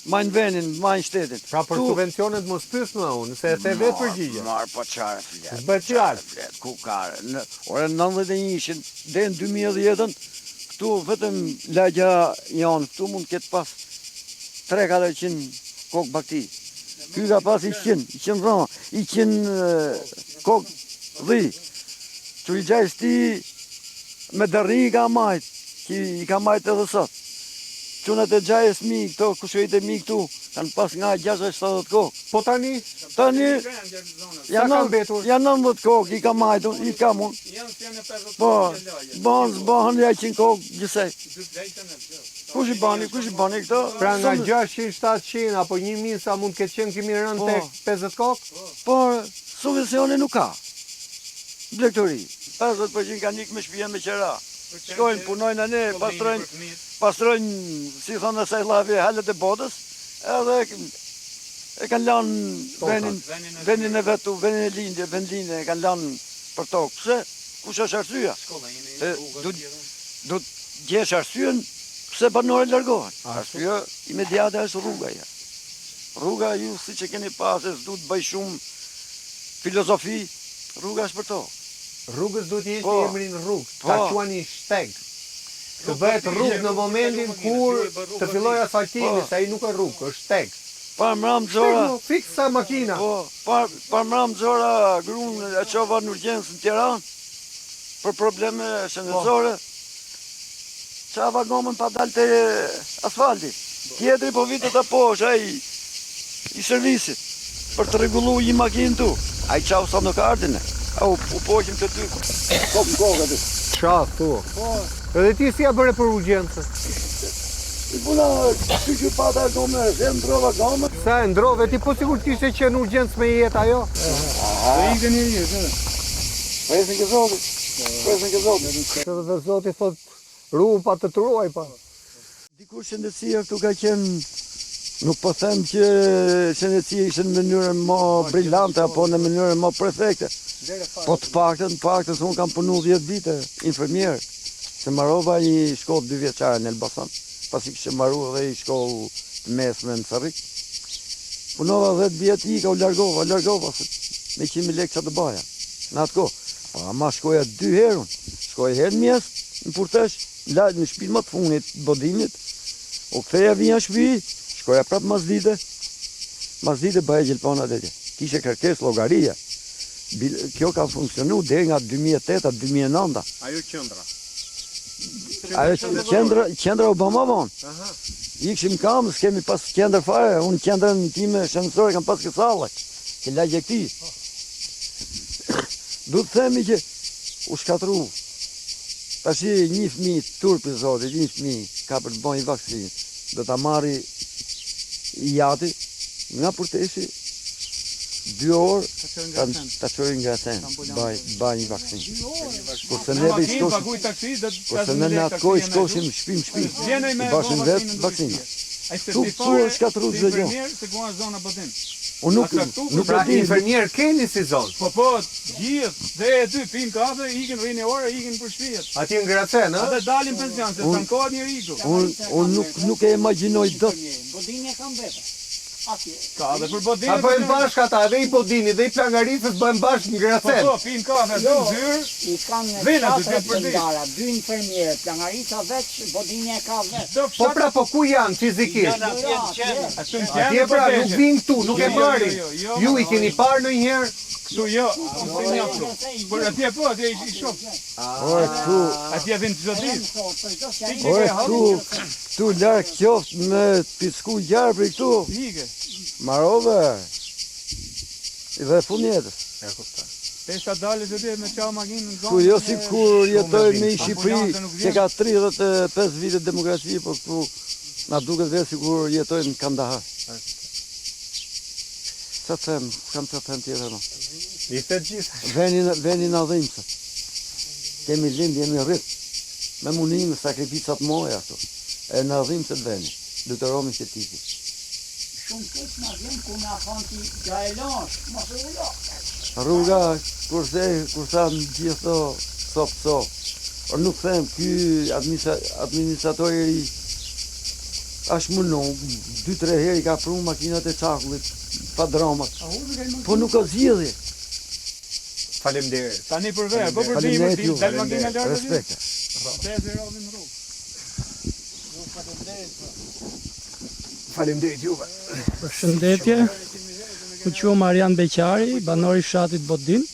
majnë venin, majnë shtetin. Pra për subvencionet mos pyes më unë, se e the vetë përgjigjen. Marr po çfarë flet. S'bëhet fjalë. Flet ku ka. Në ore 91-shin deri në 2010-ën këtu vetëm lagja jonë këtu mund të ketë pas 3-400 kokë bagëti. Ky ka pas 100, 100 dhoma, 100 kokë dhi. Që i gjajës ti me dërri i ka majt, që i ka majt edhe sot. Çunat e xhajës mi, këto kushërit e mi këtu, kanë pas nga 60-70 kokë. Po tani? Tani, janë janë 19 kokë, i kam majtun, i kam unë. Po, bëhën, s'bëhën, ja 100 kokë, gjithsej. Kush i bani, kush i bani këto? Pra nga 600, 700 apo 1000 sa mund të ketë qenë kemi rënë po. tek 50 kokë? Po, subvencione nuk ka. Blegtori, 50% kanë ikë me shpia me qera. Shkojnë, punojnë anë, pastrojnë, pastrojnë, si thonë asaj llafi, halet e botës, edhe e kanë lanë venin, venin e vetu, venin e lindje, vendlindje, e kanë lanë për tokë. Pse? Kush është arsyeja? Do të gjesh arsyen pse banorët largohen. Arsyeja imediate është rruga ja. Rruga ju siç e keni pa se s'du të bëj shumë filozofi, rruga është për to. Rrugës duhet t'i hiqni po. emrin rrugë, ta po. quani shteg. Të bëhet rrugë në momentin kur të fillojë asfaltimi, po. se ai nuk është rrugë, është shteg. Pa mram nxora. Fiks sa makina. Po, pa pa mram nxora grun e çova në urgjencë në Tiranë për probleme shëndetësore. Çava gomën pa dalë te asfalti. Tjetri po vinte te poshtë ai i servisit për të rregullu një makinë tu. Ai çau standokardin. A u, u poqëm të dy. Kokë në kokë aty. Ça thua? Po. Edhe ti si ja bëre për urgjencën? I puna, ky që pata gomë, se ndrova gomën. Sa e ndrove ti, po sikur të kishte qenë urgjencë me jetë ajo? Do ikë një jetë, ë. Presin ke Zoti. Presin ke Zoti. Edhe dhe Zoti thot, ruhu pa të të ruaj pa. Dikur shëndetësia këtu ka qenë, nuk po them që shëndetësia ishte në mënyrën më brillante apo në mënyrën më perfekte. Po të paktën, të paktën se unë kam punu 10 vite infermier, se mbarova një shkollë dy vjeçare në Elbasan, pasi kisha mbaru edhe një shkollë të mesme në Cërrik. Punova 10 vjet, ika, u largova, u largova, se me 100.000 lekë ça të baja në atë kohë. Po ama shkoja dy herë unë. Shkoja herë në mjes, në Purtesh, në në shtëpinë më të fundit të Bodinit. U ktheja vija në shtëpi, shkoja prap mas dite. Mas dite bëja gjelpona atje. Kishe kërkesë llogaria. Kjo ka funksionu deri nga 2008-a, 2009-a. Ajo qendra. Ajo qendra, qendra u bë më vonë. Aha. Ikshim kam, s'kemi pas qendër fare, unë qendrën time shëndetësore kam pas ke salla, ke lagja këtij. Du të themi që u shkatru. Tashi një fëmijë turpi zotit, një fëmijë ka për të bërë një vaksinë, do ta marri i jati nga Purteshi dy orë ta çojë në Graçen, baj baj një vaksinë. Kurse neve i shkoshim, kurse ne në atë kohë i shkoshim shtëpi në shtëpi, i bashim vetë vaksina. Këtu këtu është shkatru çdo gjë. Unë nuk nuk pra, e di. Infermier keni si zonë. Po po, gjithë, dhe e ty pinë kafe, ikin rrinë orë, ikin për shtëpi. Atje në Gracen, ë? Ata dalin pension, se s'ankohet njeri këtu. Unë unë nuk nuk e imagjinoj dot. Bodini e kam vetë. Atje. Ka edhe për Bodinin. A bëhen bashkë ata, edhe i Bodinit dhe i Plangaricës bëhen bashkë në Gracen. Po po, pinë kafe aty në zyrë. I kanë në fshatra të ndara, dy infermierë, Plangarica veç, Bodini e ka vetë. Po pra, po ku janë fizikisht? Janë atje në qendër. Atje pra, nuk vijnë këtu, nuk e marrin. Ju i keni parë ndonjëherë? Këtu jo, unë s'i njoh këtu. Por atje po, atje i shoh. Ore këtu. Atje vijnë çdo ditë. Ore këtu, këtu larg qoftë me picku gjarpri këtu. Marove. Dhe fund jetës. E kuptoj. Pesa dalësh atje me çau makinën në Këtu jo si kur jetojmë në Shqipëri që ka 35 vite demokraci, po këtu na duket vetë sikur jetojmë në Kandahar. Ça të them, s'kam ça të them tjetër më. I the të gjitha. Veni, veni na dhimbset. Kemi lind, jemi rrit. Me munime, sakrifica të mëdha këtu. E na dhimbset veni. Detyrohemi që të ikim. Shumë keq na vjen kur na thonë ti ja e lash, mos e ulo. Rruga, kur the, kur thanë gjithë to, cop cop. Por nuk them, ky administratori i ri është mundu, 2-3 herë i ka pru makinat e çakullit, fadromat. Po nuk ka zgjidhje. Faleminderit. Tani për verë, po për dimër, del makina lart. Respekt. Tezi robin rrugë. Faleminderit juve. Përshëndetje. Unë quhem Arjan Beqari, banor i fshatit Bodin.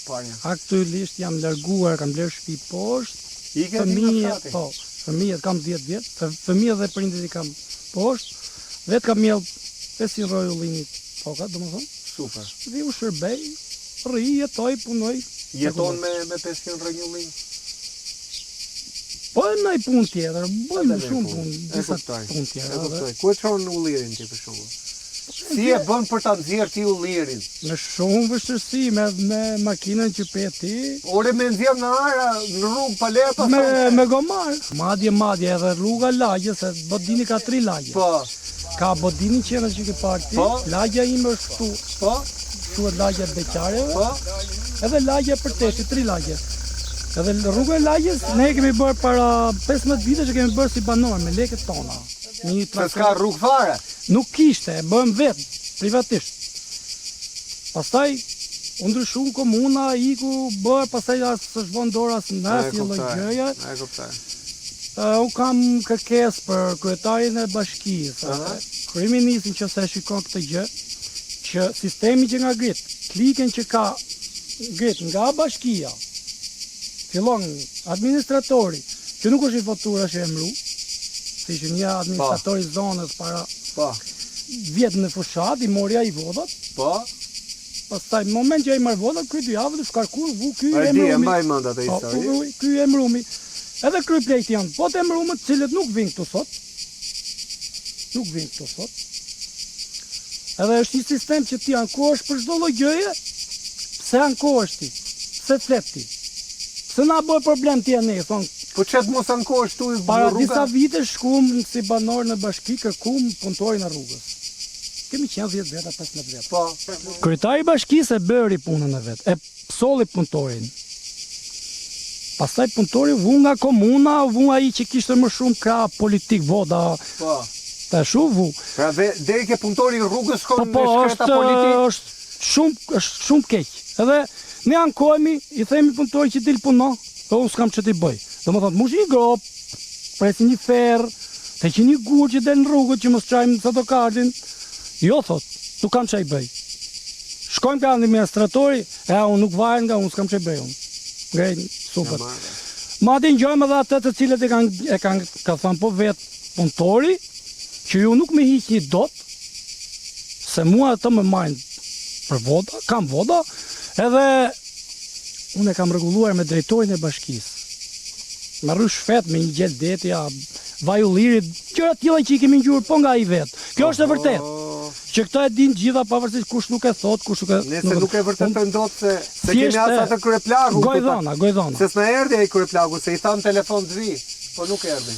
Po, Aktualisht jam larguar, kam blerë shtëpi poshtë. Ike ti nga fshati? Po, fëmijët kam 10 vjet, fëmijët dhe prindërit i kam poshtë. Vetë kam mjell 500 rrojë ullini toka, domethënë. Super. Dhe u shërbej, rri, jetoj, punoj. Jeton me me 500 rrënjë ullin? Po e ndaj punë tjetër, bëjmë shumë punë, disa punë tjera. E kuptoj. Ku e çon ullirin ti për shembull? Si e bën për ta nxjerrë ti ullirin? Me shumë vështirësi, me me makinën që pe ti. Ore me nxjerr në ara, në rrugë pa leje pastaj. Me me gomar. Madje madje edhe rruga lagje se Bodini ka tri lagje. Po. Ka Bodini qendrën që ke parë ti. Po. Lagja ime është këtu. Po. Quhet lagja e Beqareve. Po. Edhe lagja e Përteshit, tri lagje. Edhe rrugën e lagjes ne e kemi bërë para 15 vitesh e kemi bërë si banorë me lekët tona. Me një traktor. Se s'ka rrugë fare. Nuk kishte, e bëmë vetë, privatisht. Pastaj u ndryshu komuna, iku, bërë, pastaj as s'është vënë dorë as në asnjë lloj gjëje. E kuptoj. Unë kam kërkesë për kryetarin e bashkisë, kryeministrin që se e shikon këtë gjë, që sistemi që nga ngrit, klikën që ka ngrit nga bashkia, fillon administratori, që nuk është i votuar, është i emru, si që një administrator i zonës para po. vjet në fushat, i mori ai votat. Po. Pastaj në moment që ai marr votat, ky dy javë u shkarku, vu ky i emrumi. E di, e mbaj mend atë po, histori. Po, ky i emrumi. Edhe kryepleqtë janë po të emrumët, të cilët nuk vinë këtu sot. Nuk vinë këtu sot. Edhe është një sistem që ti ankohesh për çdo lloj gjëje, pse ankohesh ti? Pse flet ti? Pse na bëj problem ti e ne, thonë. Po çe të mos ankohesh tu Para disa vitesh shkum si banor në bashki, kërkum punëtorin e rrugës. Kemi qenë 10 veta, 15 veta. Po. Kryetari i bashkisë e bëri punën e vet. E solli punëtorin. Pastaj punëtori u vu nga komuna, u vu ai që kishte më shumë krah politik vota. Po. Tash u vu. Pra dhe deri ke punëtori i rrugës shkon po, po, me shkreta politik. Është shumë është shumë keq. Edhe ne ankohemi, i themi punëtorit që dil puno, po unë s'kam ç'ti bëj. Domethënë mush një gropë, presin një ferr, të heqin një gur që del në rrugët që mos çajmë stokardin. Jo thot, nuk kam ç'i bëj. Shkojmë te administratori, e unë nuk varet nga unë, s'kam ç'i bëj unë. Ngrejnë supet. Madje ngjojmë edhe atë të cilët e kanë e kanë ka thënë po vet punëtori që ju nuk më hiqni dot se mua ato më marrin për vota, kam vota, edhe unë e kam rregulluar me drejtorin e bashkisë. Me ryshfet, me një gjel deti, a vaj ullirit, gjëra të tilla që i kemi ngjyrë po nga ai vet. Kjo është e vërtetë. Që këta e dinë gjitha pavarësisht kush nuk e thotë, kush nuk e Ne se nuk e vërtetojmë dot se se kemi as atë kryeplakun. Gojdhona, gojdhona. Se s'na erdhi ai kryeplaku, se i thamë telefon të vi, po nuk erdhi.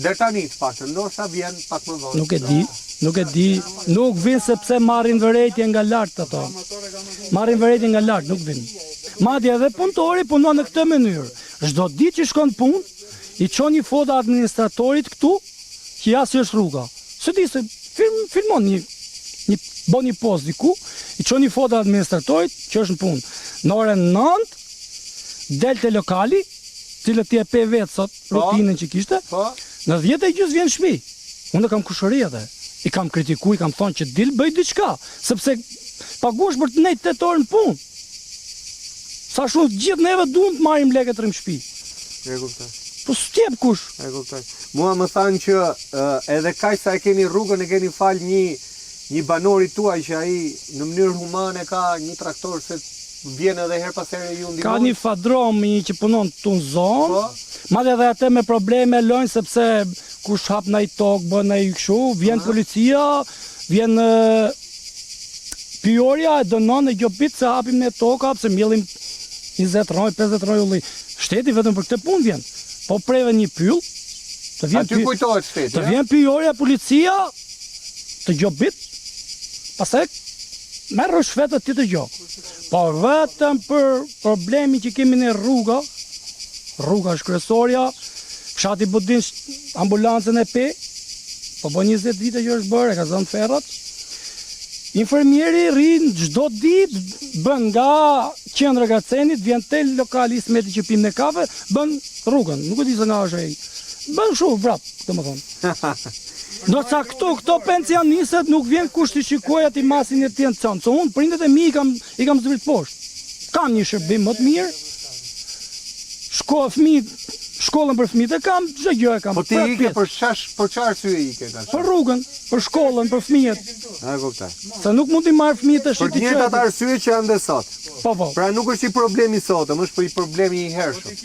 Deri tani të paktën, ndoshta vjen pak më vonë. Nuk e di, nuk e di, nuk vin sepse marrin vërejtje nga lart ato. Marrin vërejtje nga lart, nuk vin. Madje edhe punëtori punon në këtë mënyrë. Çdo ditë që shkon në punë, i çon një foto administratorit këtu, që ja si është rruga. Se di se film, filmon një një bën një post diku, i çon një foto administratorit që është në punë. Në orën 9 del te lokali, cilët ti e pe vetë sot, po, rutinën që kishte. Po. Në 10 e gjysmë vjen në shtëpi. Unë e kam kushëri atë. I kam kritiku, i kam thonë që dil bëj diçka, sepse paguhesh për të nejtë 8 orë në punë. Sa shumë të gjithë neve duam të marrim lekë të rrim në shtëpi. E kuptoj. Po s'të jep kush. E kuptoj. Mua më thanë që edhe kaq sa e keni rrugën e keni fal një një banori tuaj që ai në mënyrë humane ka një traktor se vjen edhe herë pas here ju ndihmon. Ka një fadrom një që punon këtu në zonë. Po. Madje edhe atë me probleme lënë sepse kush hap ndonjë tokë, bën ndonjë kështu, vjen policia, vjen pyjorja e dënon e gjobit se hapim ne toka, pse mjellim 20 rrojë, 50 rrojë ulli. Shteti vetëm për këtë punë vjen. Po preve një pyll, të vjen Aty kujtohet shteti. Të vjen pyjorja, policia, të gjobit. Pastaj merr ryshfet e tjetër gjë. Po vetëm për problemin që kemi ne rruga, rruga është kryesorja, fshati Budin ambulancën e pe, po bën 20 vite që është bërë, e ka zënë ferrat. Infermieri rrin çdo ditë, bën nga qendra e Gracenit, vjen te lokali i Ismetit që pimë ne kafe, bën rrugën, nuk e di se nga është ai. Bën kështu vrap, domethënë. Ndërsa këtu këto pensionistët nuk vjen kush t'i shikojë t'i masin e tension, se unë prindët e mi i kam i kam zbrit poshtë. Kam një shërbim më të mirë. Shko fëmijët, shkollën për fëmijët e kam, çdo gjë e kam. Po ti ike për çash, për çfarë arsye ike tash? Për rrugën, për shkollën, për fëmijët. E kuptoj. Se nuk mund t'i marr fëmijët tash Për të njëjtat arsye që janë dhe sot. Po po. Pra nuk është një problem i sotëm, është një problem i hershëm.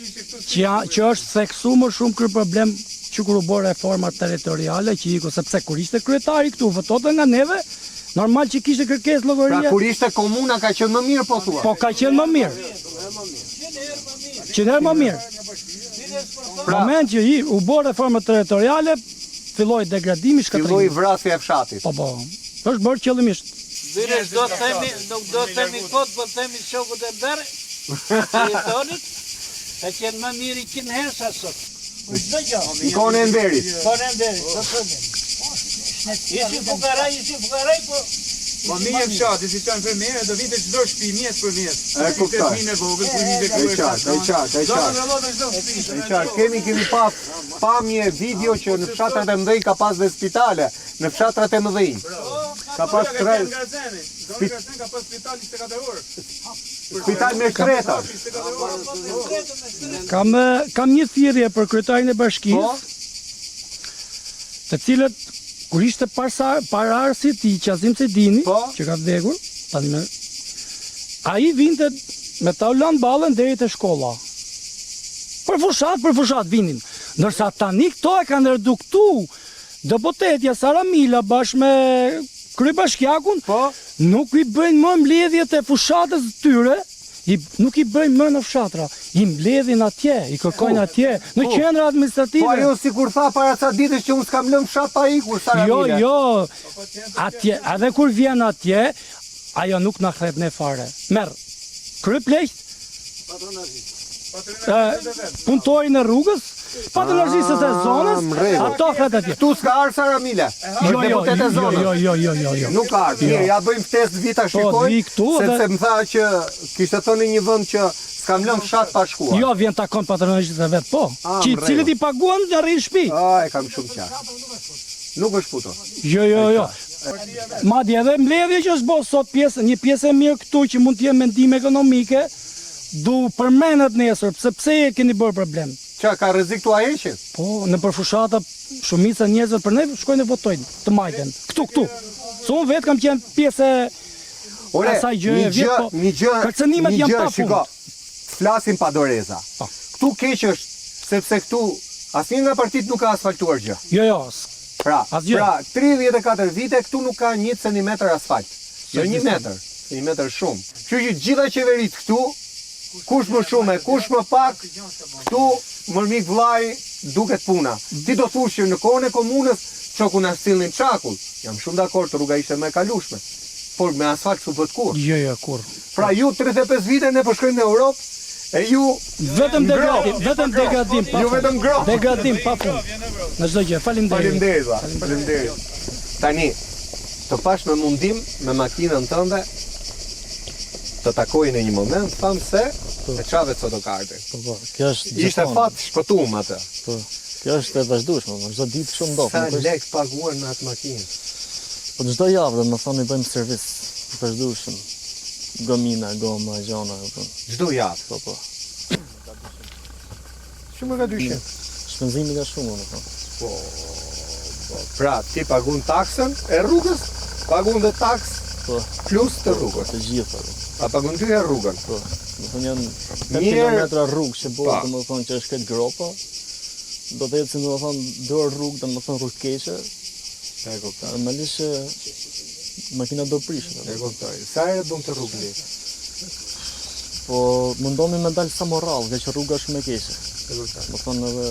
Që që është theksu më shumë ky problem që kur u bë reforma territoriale që iku sepse kur ishte kryetari këtu votonte nga neve normal që kishte kërkesë llogarie. Pra kur ishte komuna ka qenë më mirë po thua. Po ka qenë më mirë. Qind herë më mirë. Pra, moment që i, u bë reforma territoriale, filloi degradimi, shkatërrimi. Filloi vrasja e fshatit. Po po. Është bërë qëllimisht. Bire s'do të themi, nuk do të themi kot, po themi shokut e bërë, që jetonit, ka qenë më mirë i qind herë sa sot. Për çdo gjë. Në kohën e Enverit. Në kohën e Enverit, do të themi. Ishin fukaraj, ishin fukaraj, po Po mirë fshati, si qanë fermerë, do vinte çdo shtëpi mjes për mjes. E kuptoj. Fëmijën e vogël, ku ishte E qartë, e qartë, e qartë. E qartë, kemi kemi pas pamje video që në fshatrat e mëdhenj ka pas dhe spitale, në fshatrat e mëdhenj. Ka pas tre Ka pas spital 24 orë. Spital me shtretër. Kam kam një thirrje për kryetarin e bashkisë. Po? Të cilët kur ishte parsa paraardhësi i tij Qazim Sejdini, po? që ka vdekur, tani më ai vinte me Taulant Ballën deri te shkolla. Për fushatë, për fushatë vinin. Ndërsa tani këto e kanë reduktu Deputetja Sara Mila bashkë me kryebashkiakun po? nuk i bëjnë më mbledhjet e fushatës së tyre, i, nuk i bëjnë më në fshatra, i mbledhin atje, i kërkojnë atje, në qendra administrative. Po ajo sikur tha para ca ditësh që unë s'kam lënë fshat pa ikur, Sara jo, Mila. Jo, jo, atje, edhe kur vjen atje, ajo nuk na thërret ne fare. Merr, kryepleqt, punëtorin e rrugës, patronazhistët e zonës, ato thërret atje. Këtu s'ka ardhur Sara Mila, jo, jo, deputete e zonës. Jo, jo, jo, jo, jo. Nuk ka ardhur. Mirë, ja bëjmë ftesë të vijë ta po, shikojë, sepse më tha që kishte thënë në një vend që s'kam lënë fshat pa shkuar. Jo, vjen takon patronazhistët e vet, po. Ah, që të cilët i paguan të rrinë në shtëpi. Ah, e kam shumë qartë. Nuk është futur. Jo, jo, jo. Madje edhe mbledhje që është bërë sot pjesë, një pjesë e mirë këtu që mund të jenë mendime ekonomike, do përmendet nesër, pse pse e keni bërë problem? Ça, ka rrezik t'ua heqin? Po, nëpër fushata shumica e njerëzve për ne shkojnë e votojnë të majtën. Këtu, këtu. Se unë vetë kam qenë pjesë e Ore, asaj gjëje një gjë, vjet, po një gjë, kërcënimet një janë gjë, pa fund. shiko, flasim pa doreza. Po. Këtu keq është, sepse këtu asnjë nga partitë nuk ka asfaltuar gjë. Jo, jo, Pra, Asgjë. pra 34 vite këtu nuk ka një centimetër asfalt. Jo një metër, se një metër është shumë. Kështu që gjitha qeveritë këtu, kush më shumë e kush më pak, këtu mër mik vllai duket puna. Ti do thush që në kohën e komunës çoku na sillnin çakull. Jam shumë dakord, rruga ishte më e kalueshme. Por me asfalt s'u bë kurrë. Jo, jo, kurrë. Pra ju 35 vite ne po shkojmë në Europë e ju vetëm degradim, vetëm degradim pa Ju vetëm gropë. Degradim pa fund. Në çdo gjë, faleminderit. Faleminderit vlla. Faleminderit. Tani të pash me mundim me makinën tënde të takoj në një moment, thamë se po. e çave otokartin. Po po, kjo është Ishte fat shpëtuam atë. Po. Kjo është e vazhdueshme, po çdo ditë kështu ndodh. Sa lek paguan me atë makinë? Po çdo javë, domethënë i bëjmë servis të vazhdueshëm. Gomina, goma, gjona, po. Çdo javë. Po po. Shumë ka dyshim. Shpenzimi ka shumë, domethënë. Po, po. Pra, ti pagun taksën e rrugës, pagun dhe taksë po. plus të rrugës. Të gjitha. Po. A pagun dy herë rrugën? Po. Domethënë janë 8 kilometra rrugë që bëhet, domethënë që është këtë gropa. Do të ecim domethënë dy orë rrugë, domethënë rrugë keqe. E kuptoj. Normalisht që makina do prishet. E kuptoj. Sa herë bën këtë rrugë ti? Po mundohemi me dal sa më rrallë, ngaqë rruga është shumë e keqe. E kuptoj. Domethënë edhe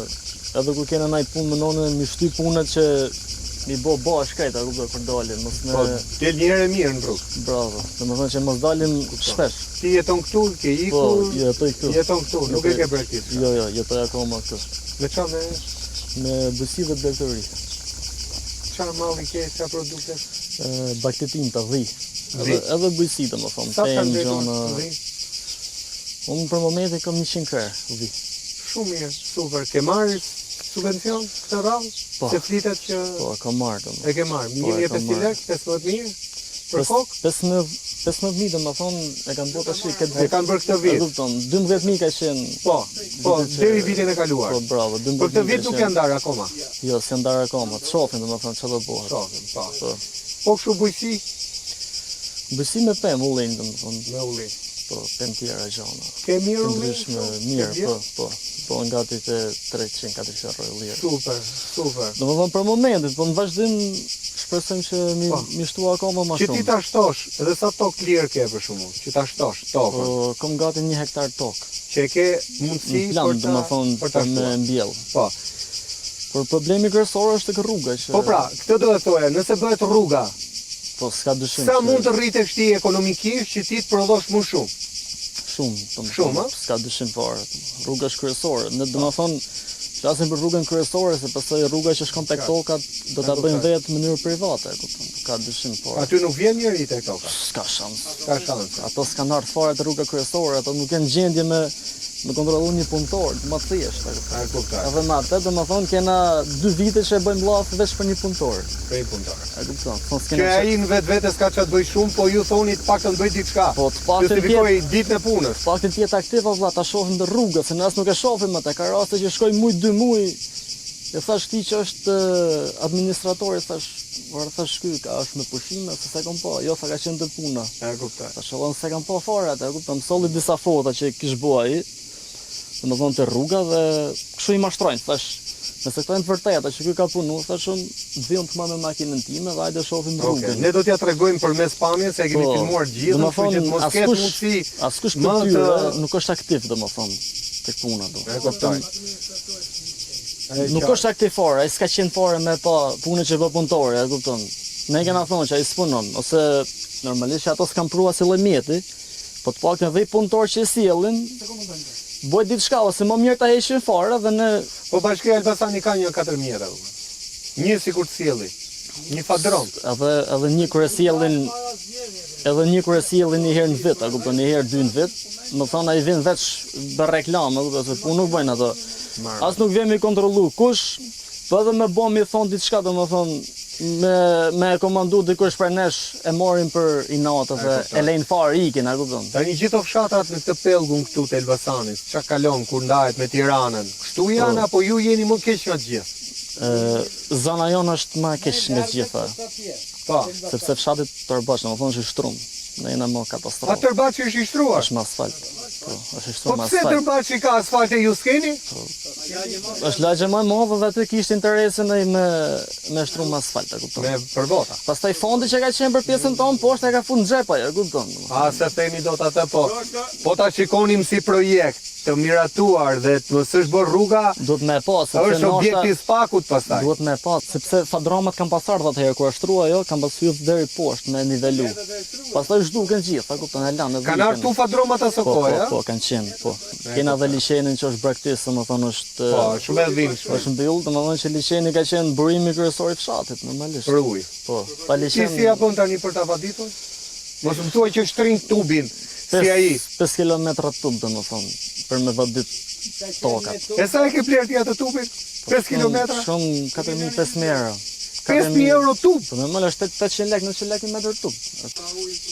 edhe kur kena ndaj punë mundohemi me shty punët që. Mi bo bashkë krejt, a kupton kur dalim, mos me Po, del një herë e mirë në rrugë. Bravo. Domethënë që mos dalim shpesh. Ti jeton këtu, ke Po, ikur? jetoj këtu. Jeton këtu, nuk e ke braktisur. Jo, jo, jetoj akoma këtu. Me çfarë merresh? Me bujqësi dhe blegtori. Çfarë malli ke, çfarë produkte? Bagëti, dhi. Dhi. Edhe edhe bujqësi domethënë, Sa të kanë pemë, mbetur gjona. dhi? Unë për momentin kam 100 krerë dhi. Shumë mirë, super. Ke marrë subvencion këtë radhë? Po. Se flitet që Po, kam marrë domethënë. e ke marrë. Po, e kam 1500 marrë. lekë, 15000 për kokë? 15 15000 domethënë e kanë bërë tash këtë vit. E kanë bërë këtë vit. E kupton, 12000 ka qenë. Po, po, vitet që- deri vitin e kaluar. Po, bravo, 12000. Për këtë vit ka nuk qenë. janë ndarë akoma. Jo, s'janë ndarë akoma. Të shohim domethënë çfarë do bëhet. Shohim, po. Po. Po kështu bujqësi? Bujqësi me pemë ullinj domethënë. Me ullinj. Po, pemë tjera gjona. Ke mirë Të ullinj, ndryshme, kështu? mirë, Ke po, po. Po gati te 300-400 rrënjë ullirë. Super, super. Domethënë për momentin, po në vazhdim shpresojmë që mi, mi shtu akoma më Po. Që shumë. ti ta shtosh, edhe sa tokë lirë ke për shembull, që ta shtosh tokën. Po, kam gati një hektar tokë. Që e ke mundësi Në plan, për ta domethënë, për ta për me shtuar. mbjell. Po. Por problemi kryesor është tek rruga që Po pra, këtë do të thoja, nëse bëhet rruga, po s'ka dyshim. sa që- mund të rritesh ti ekonomikisht që ti të prodhosh më shumë? Shumë, domethënë, Shumë, a? s'ka dyshim fare. Rruga është kryesore. Ne domethënë flasim për rrugën kryesore se pastaj rruga që shkon tek tokat do ta E bëjnë kuptoj. vetë në mënyrë private, e kupton? Nuk ka dyshim fare. Aty nuk vjen njeri tek toka. S'ka shans. S'ka shans. Ato s'kan ardhur fare te rruga kryesore, ato nuk janë gjendje me me kontrollu një punëtor, më thjesht, e kupton. E kuptoj. Edhe me atë, domethënë kena dy vite që e bëjmë llaf veç për një punëtor. Për një punëtor. E kupton? Thonë s'kena Që ai në vetvete s'ka çfarë të bëj shumë, po ju thoni të paktën bëj diçka. Po të paktën Justifikoj tjetë- ditën e punës. Të paktën të jetë aktiv o vlla, ta shohim në rrugë, se ne as nuk e shohim atë. Ka raste që shkoj muj, dy muaj. E thash këtij që është eh, administratori, thash, ora thash ky ka është me pushime, se s'e kam pa. Jo, tha ka qenë te puna. E kuptoj. Thash, "Valla, s'e kam pa fare atë, e kupton. Më solli disa foto që kish bo ai. Domethënë te rruga dhe kështu i mashtrojnë, thash, nëse këto janë të vërteta që ky ka punu, thash unë të vi unë të marr me makinën time dhe hajde shohim Okej, rrugën. ne do t'ja tregojmë përmes pamjes se e kemi Po, filmuar gjithë, kështu që të mos ketë askush- mundësi askush më për të të nuk është aktiv, domethënë, tek puna do. E kuptoj. E Nuk qartë. është aktiv fare, ai s'ka qenë fare me pa punën që bë punëtori, e kupton. Ne kena thonë që ai s'punon, ose normalisht që ato s'kan prua si lloj mjeti, po të paktën dhe i punëtor që i sjellin, bëj diçka ose më mirë ta heqin fare dhe ne Po Bashkia Elbasani ka një 4 mjete. vëlla. Një sikur të sjelli, një fadron. edhe edhe një kur e sjellin edhe një kur e sjellin një herë në vit, a kupton, një herë dy në vit, më thonë ai vjen veç bën reklamë, a kupton, se punë nuk bëjnë ato. As nuk vjen mi kontrollu kush, po edhe me bë mi thon diçka, domethënë me me e komandu dikush prej nesh e marrin për inat E edhe kuptoj. e lejnë fare ikin, a kupton? Tani gjithë fshatrat në këtë pellgun këtu të Elbasanit, çka kalon kur ndahet me Tiranën, kështu janë Po. apo ju jeni më keq nga të gjithë? Ë zona jonë është më e keq nga të gjitha. Po. Sepse fshati Tërbaç, domethënë është i shtrum. Ne jena më katastrofë. A Tërbaçi është i shtruar? Është me asfalt. Po, është i Po shtruar me pse asfalt. Tërbaçi ka asfalt e ju s'keni? Është lagje më e madhe dhe aty kishte interesin ai me me shtru me asfalt, e kupton. Me për vota. Pastaj fondi që ka qenë për pjesën tonë poshtë e ka fut në xhep ajo, e kupton. A se themi dot atë po. Po ta shikonim si projekt të miratuar dhe të mos është bërë rruga, duhet me e pa sepse është ndoshta- objekti i spakut pastaj. Duhet me e pa, sepse fadromat kanë pas ardhur atëherë kur është shtrua ajo, kanë pas hyrë deri poshtë me nivelu. Pastaj zhduken gjithë, a kupton, e lanë edhe. Kanë ardhur tu fadromat aso Po, kohë, po, a? po, kanë qenë, po. Kena dhe liqenin që është braktis, domethënë është Po, shumë e dhimbshme. Është mbyll, domethënë që liqeni ka qenë burimi kryesor i fshatit normalisht. Për ujë. Po, pa Ti liqen. si ja bën tani për ta vaditur? Mos më thuaj që shtrin tubin si ai. 5 kilometra tub domethënë për me vadit tokat. E sa e ke bler ti atë tubin? 5 kilometra? Shumë 4000 5000 euro. 5000 euro tub. Po normal është 800 lekë, 900 lekë një metër tub.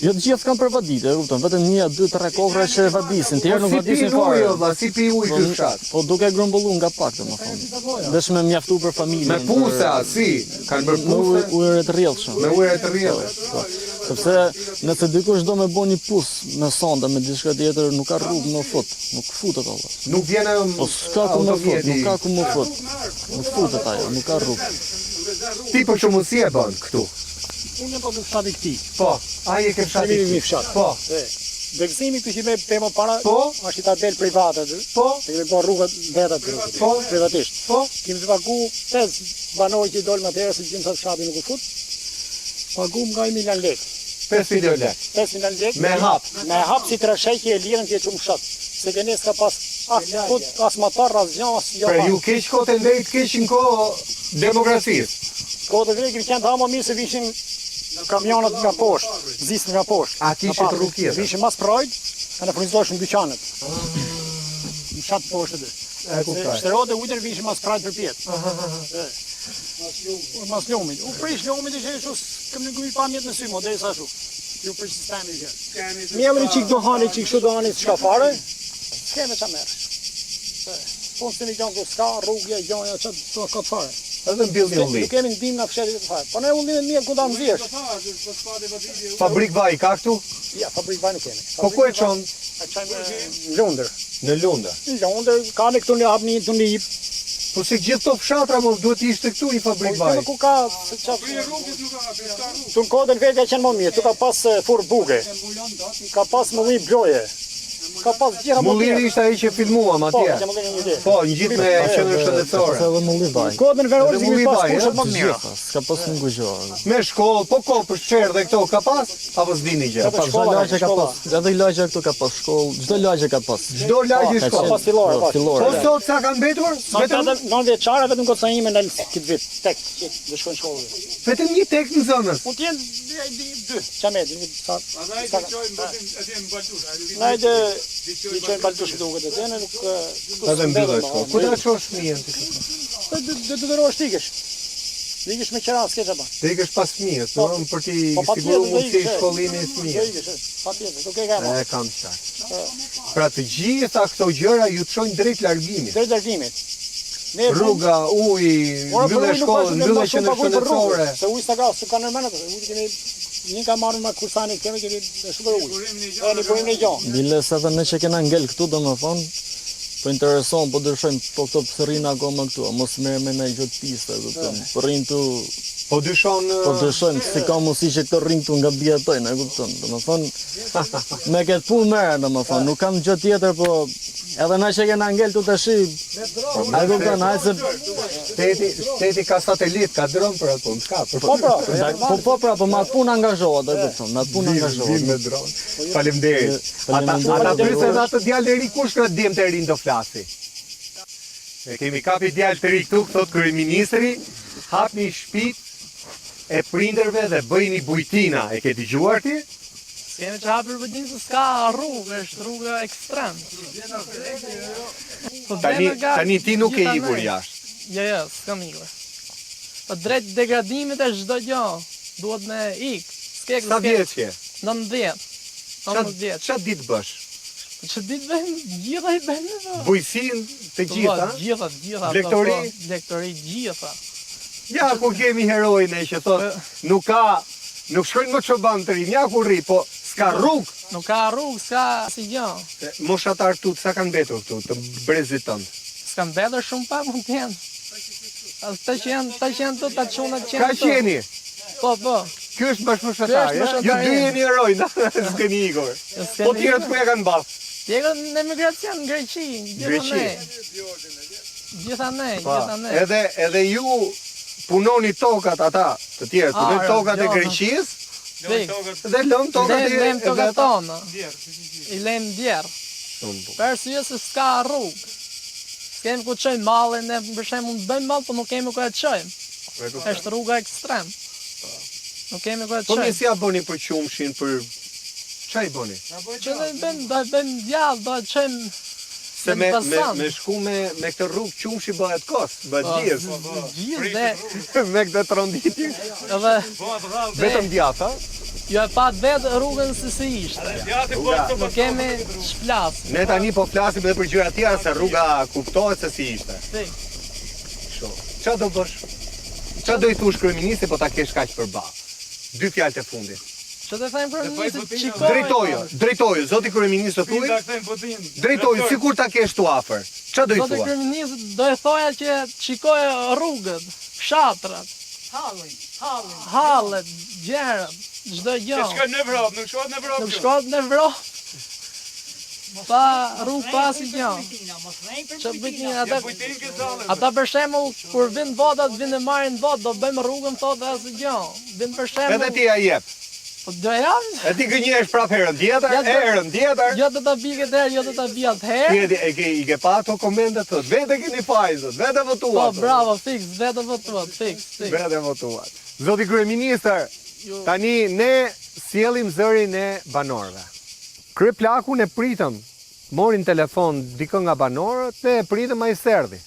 Jo të gjithë kanë për vaditje, e kupton, vetëm një, dy, tre kokra që vadisin, tjerë Po nuk si vadisin pi fare. ujë, o vlla, si pi ujë ky Po, fshat? Po duke grumbullu nga pak domethënë. Veç me mjaftu për familjen. Me puse, a, si? Kanë bërë Me puse? ujë- ujëre të rrjedhshëm. Me ujëre të rrjedhshëm. Po, po. Sepse nëse dikush do me bo një pus me sonda me diçka tjetër, nuk ka rrugë më fut, nuk futet ajo. Nuk vjen ajo Po s'ka ku më fut, automjeti. nuk ka ku më fut. Nuk futet ajo, nuk ka rrugë. Ti për shembull si e bën këtu? Unë jam po në fshatin këtij. Po, ai e ke fshatin Jemi këtij. në fshat. Po. E. Degëzimi këtu që me pe më para, po? është i tabelë private aty. Po. E kemi bërë rrugët vetë aty. Po. Privatisht. Po. Kemi të pagu 5 banorë që i dolëm atëherë se gjymsa fshati nuk u fut. Pagum nga 1 milion lekë. 5 milion lekë. 5 milion lekë. Me hap. Me hap si trashëqi e lirën që e çum fshat. Se ke ne s'ka pas as fut, as motor, as gjë, as gjë. Pra ju keq kohë të ndejt keq në kohë demokracisë. Kohë të vjetër kemi qenë të më mirë se vishin kamionët nga poshtë, zisë nga poshtë. A kishit rrugë tjetër? Vishin mas prajt, e në furnizoheshin dyqanet. Në fshat poshtë aty. E kuptoj. Shterohet e ujtë vishin mas prajt përpjetë. Mas lumit. U prish lumit ishte kështu, s'kem nuk i pa mjet me sy, mo derisa ashtu. Ju prish sistemi që. Mjellin çik do hani, çik kështu do hani, s'ka fare. S'kemi ç'a merr. Po s'kemi gjë ku s'ka rrugë, gjoja ç'a do ka fare. Edhe mbillni ulli. Nuk kemi ndihmë nga fshati të fare. Po ne ulli me miell ku ta nxjerrësh. Fabrik vaj ka këtu? Ja, fabrik vaj nuk kemi. Po ku e çon? E çojmë në Londër. Në Londër. Në Londër, ka ne këtu në hap një këtu në Ip. Po si gjithë këto fshatra mo duhet të ishte këtu një fabrik po, vaj. Po ku ka se çfarë? Pri rrugës nuk ka, pri ka rrugë. Tu në kodën vetë ka qenë më mirë, tu ka pas furrë buke. Ka pas mulli bloje. Ka pas gjitha më mirë. Mulliri ishte ai që filmuam po, atje. Po, mulliri një ditë. Po, ngjit me qendrën shëndetësore. Edhe mulli vaj. Kodën veror si kemi pas kushat më të mira. S'ka pas një gjë. Me shkollë, po kohë për çerdhe këto ka pas? Apo s'dini gjë? Ka pas çdo lagje ka pas. Edhe lagja këtu ka pas shkollë, çdo lagje ka pas. Çdo lagje Ka shkollë. Ka pas fillore, po, po. Po sot sa kanë mbetur? Vetëm 9 vjeçare, vetëm goca ime në këtë vit, tek që do shkojnë shkollë. Vetëm një tek nxënës. Mund të jenë dy dy dy, çamet, një sa. Andaj të çojmë vetëm atje në Baltush. Na edhe i çojmë Baltush duket edhe ne nuk Edhe mbyllet shkolla. Ku ta çosh fëmijën ti? Do të detyrohesh të ikësh. Të ikësh me qera, s'ke çfarë. Të ikësh pas fëmijës, po, domethënë për t'i po, siguruar mundësi shkollimi fëmijës. Do ikësh, patjetër, nuk e kam. E kam qartë. Pra të gjitha këto gjëra ju çojnë drejt largimit. Drejt largimit. Ne rruga, uji, mbyllje shkollë, mbyllje qendër shëndetësore. Se uji s'ka, s'ka kanë mend atë, uji kemi një ka marrë me kursani kemi kemi shumë për ujë. Ne burim në gjë. Biles edhe ne që kena ngel këtu domethënë, po intereson, po dyshojmë, po këto pse rrinë akoma këtu, a mos merren me ndonjë gjë të pistë, e kupton. Po rrinë këtu, Po dyshon po dyshojmë, si ka mundësi që këto rrinë këtu nga mbijetojnë, e kupton. Domethënë, me këtë punë merren, domethënë, nuk kam gjë tjetër, po edhe na që kena ngel këtu tash, e kupton, hajde se shteti, shteti ka satelit, ka dron për atë punë, s'ka. Për Po pra, po po pra, po me atë punë angazhohet, e kupton, me atë punë Vim, vim angazhohet. me dron. Faleminderit. Ata ata pyesin edhe atë djalë të ri kush nga djemtë e rinj do flasi. E kemi kapi djalë të ri këtu, thotë kryeministri, hapni shtëpitë e prindërve dhe bëjini bujtina. E ke dëgjuar ti? S'kemi që hapur bujtinë se s'ka rrugë, është rruga ekstrem. Po Tani tani ti nuk ke ikur jashtë. Jo, jo, s'kam ikur. Po drejt degradimit është çdo gjë. Duhet me ik. S'ke Sa vjeç je? 19. Ça ça di të bësh? Që di të bëjmë, gjitha i bëjmë. Po. Bujqësinë të Po, gjitha? Gjitha, gjitha. Blegtori? Po, blegtori, gjitha. Ja ku kemi heroin e që thot, nuk ka, nuk shkojnë më çoban të rinj, ja ku rri, po s'ka rrugë. Nuk ka rrugë, s'ka si gjë. Moshatar tu, sa kanë mbetur këtu, të brezit tënd? S'ka mbetur shumë pak mund të jenë. Ata që janë, ata që janë të ta çunat që janë. Ka qeni. Po, po. Ky është bashkëmoshatar, ja? Ju dy jeni heroj, s'keni ikur. Po tjerët ku e kanë bafë? Tjerët në emigracion, në Greqi, Greqi. Gjithanej, Po, gjithanej. Edhe, edhe ju punoni tokat ata, të tjerët, punoni tokat e Greqisë, dhe lënë tokat e... Lëmë tokat tona. I lëmë djerr. Shumë bukur. Për arsye se s'ka rrugë. S'kemi ku çojmë mallin, ne për shembull bëjmë mall, po nuk kemi ku e çojmë. Është rruga ekstrem. Nuk kemi ku e Po çojmë. mirë si ja bëni për qumshin, për ça i bëni? Që ne bëjmë, do e bëjmë djall, do e çojmë Se me me me shku me me këtë rrugë qumshi bëhet kos, bëhet Po, gjizë. Gjizë dhe me këtë tronditje. Edhe vetëm djath, ha? Jo e patë vetë rrugën si si ishte. Nuk kemi ç'flas. Ne tani po flasim edhe për gjëra tjera se rruga kuptohet se si ishte. Si. Kështu. Ça do bësh? Ça do i thush kryeministrit po ta kesh kaq përballë? Dy fjalët e fundit. Që të them kryeministrit, shikoj. Drejtoju, drejtoju, zoti kryeministër thuaj. Drejtoju, sikur ta kesh tu afër. Ça do i Zoti thua? kryeministrit do i thoja që të shikojë rrugët, fshatrat, Hallin, hallin. hallet, gjërat, çdo gjë. Që shkojnë në Evropë, nuk shkohet në Evropë. Nuk shkohet në Evropë. Pa rrugë pa asnjë gjë. Që bujtina ata ata për shembull kur vin votat vin e marrin votë do bëjmë rrugën thotë dhe asnjë gjë. Vin për shembull Edhe ti ia jep. Po do jam. E ti gënjesh prap herën tjetër, Ja, do- herën tjetër. Jo do ta bi këtë herë, jo do ta bi atë herë. Ti e di, e ke i ke pa ato komentet thotë, vetë keni fajin, thotë, vetë votuat. Po bravo, fiks, vetë votuat, fiks, fiks. Vetë votuat. Zoti kryeministër, tani ne sjellim zërin e banorëve. Kryeplakun e pritëm, mori në telefon dikë nga banorët dhe e pritëm ai s'erdhi.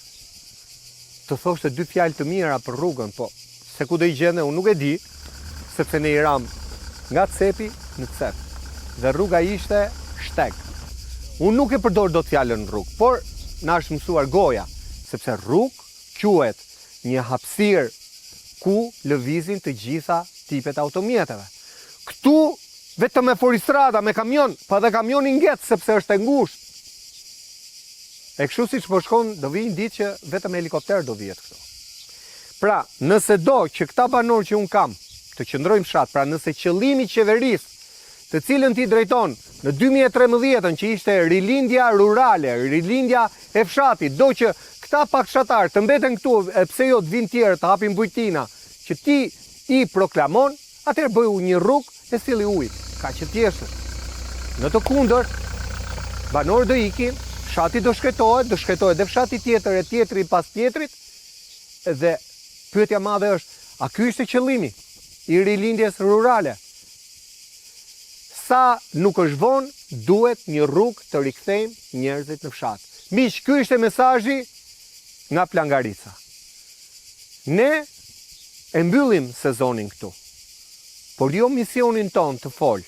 Të thoshte dy fjalë të mira për rrugën, po se ku do i gjente unë nuk e di, sepse ne i ramë nga cepi në cep dhe rruga ishte shteg. Unë nuk e përdor dot fjalën rrugë, por na është mësuar goja, sepse rrugë quhet një hapësirë ku lëvizin të gjitha tipet e automjeteve. Këtu vetëm me fuoristrada, me kamion, po edhe kamioni ngec sepse është e ngushtë. E kështu siç po shkon, do vijë një ditë që vetëm me helikopter do vihet këtu. Pra, nëse do që këta banorë që unë kam të qëndrojnë në fshat, pra nëse qëllimi i qeverisë të cilën ti drejton në 2013-ën që ishte rilindja rurale, rilindja e fshatit, do që këta pak fshatarë të mbeten këtu e pse jo të vijnë tjerë të hapin bujtina që ti i proklamon, atëherë bëju një rrugë e silli ujin. Kaq e thjeshtë është. Në të kundërt, banorët do ikin, fshati do shkretohet, do shkretohet dhe fshati tjetër e tjetri pas tjetrit dhe pyetja e madhe është, a ky ishte qëllimi i rilindjes rurale? Sa nuk është vonë, duhet një rrugë të rikthejmë njerëzit në fshat. Miq, ky ishte mesazhi nga Plangarica. Ne e mbyllim sezonin këtu, por jo misionin tonë të fol,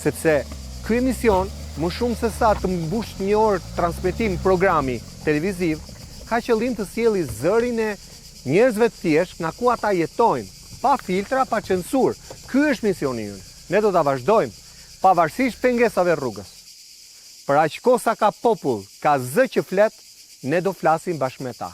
sepse ky emision më shumë se sa të mbush një orë transmetim programi televiziv, ka qëllim të sjelli zërin e njerëzve të thjeshtë nga ku ata jetojnë, pa filtra, pa censurë. Ky është misioni ynë. Ne do ta vazhdojmë, pavarësisht pengesave rrugës. Për aq kohë sa ka popull, ka zë që flet, ne do flasim bashkë me ta.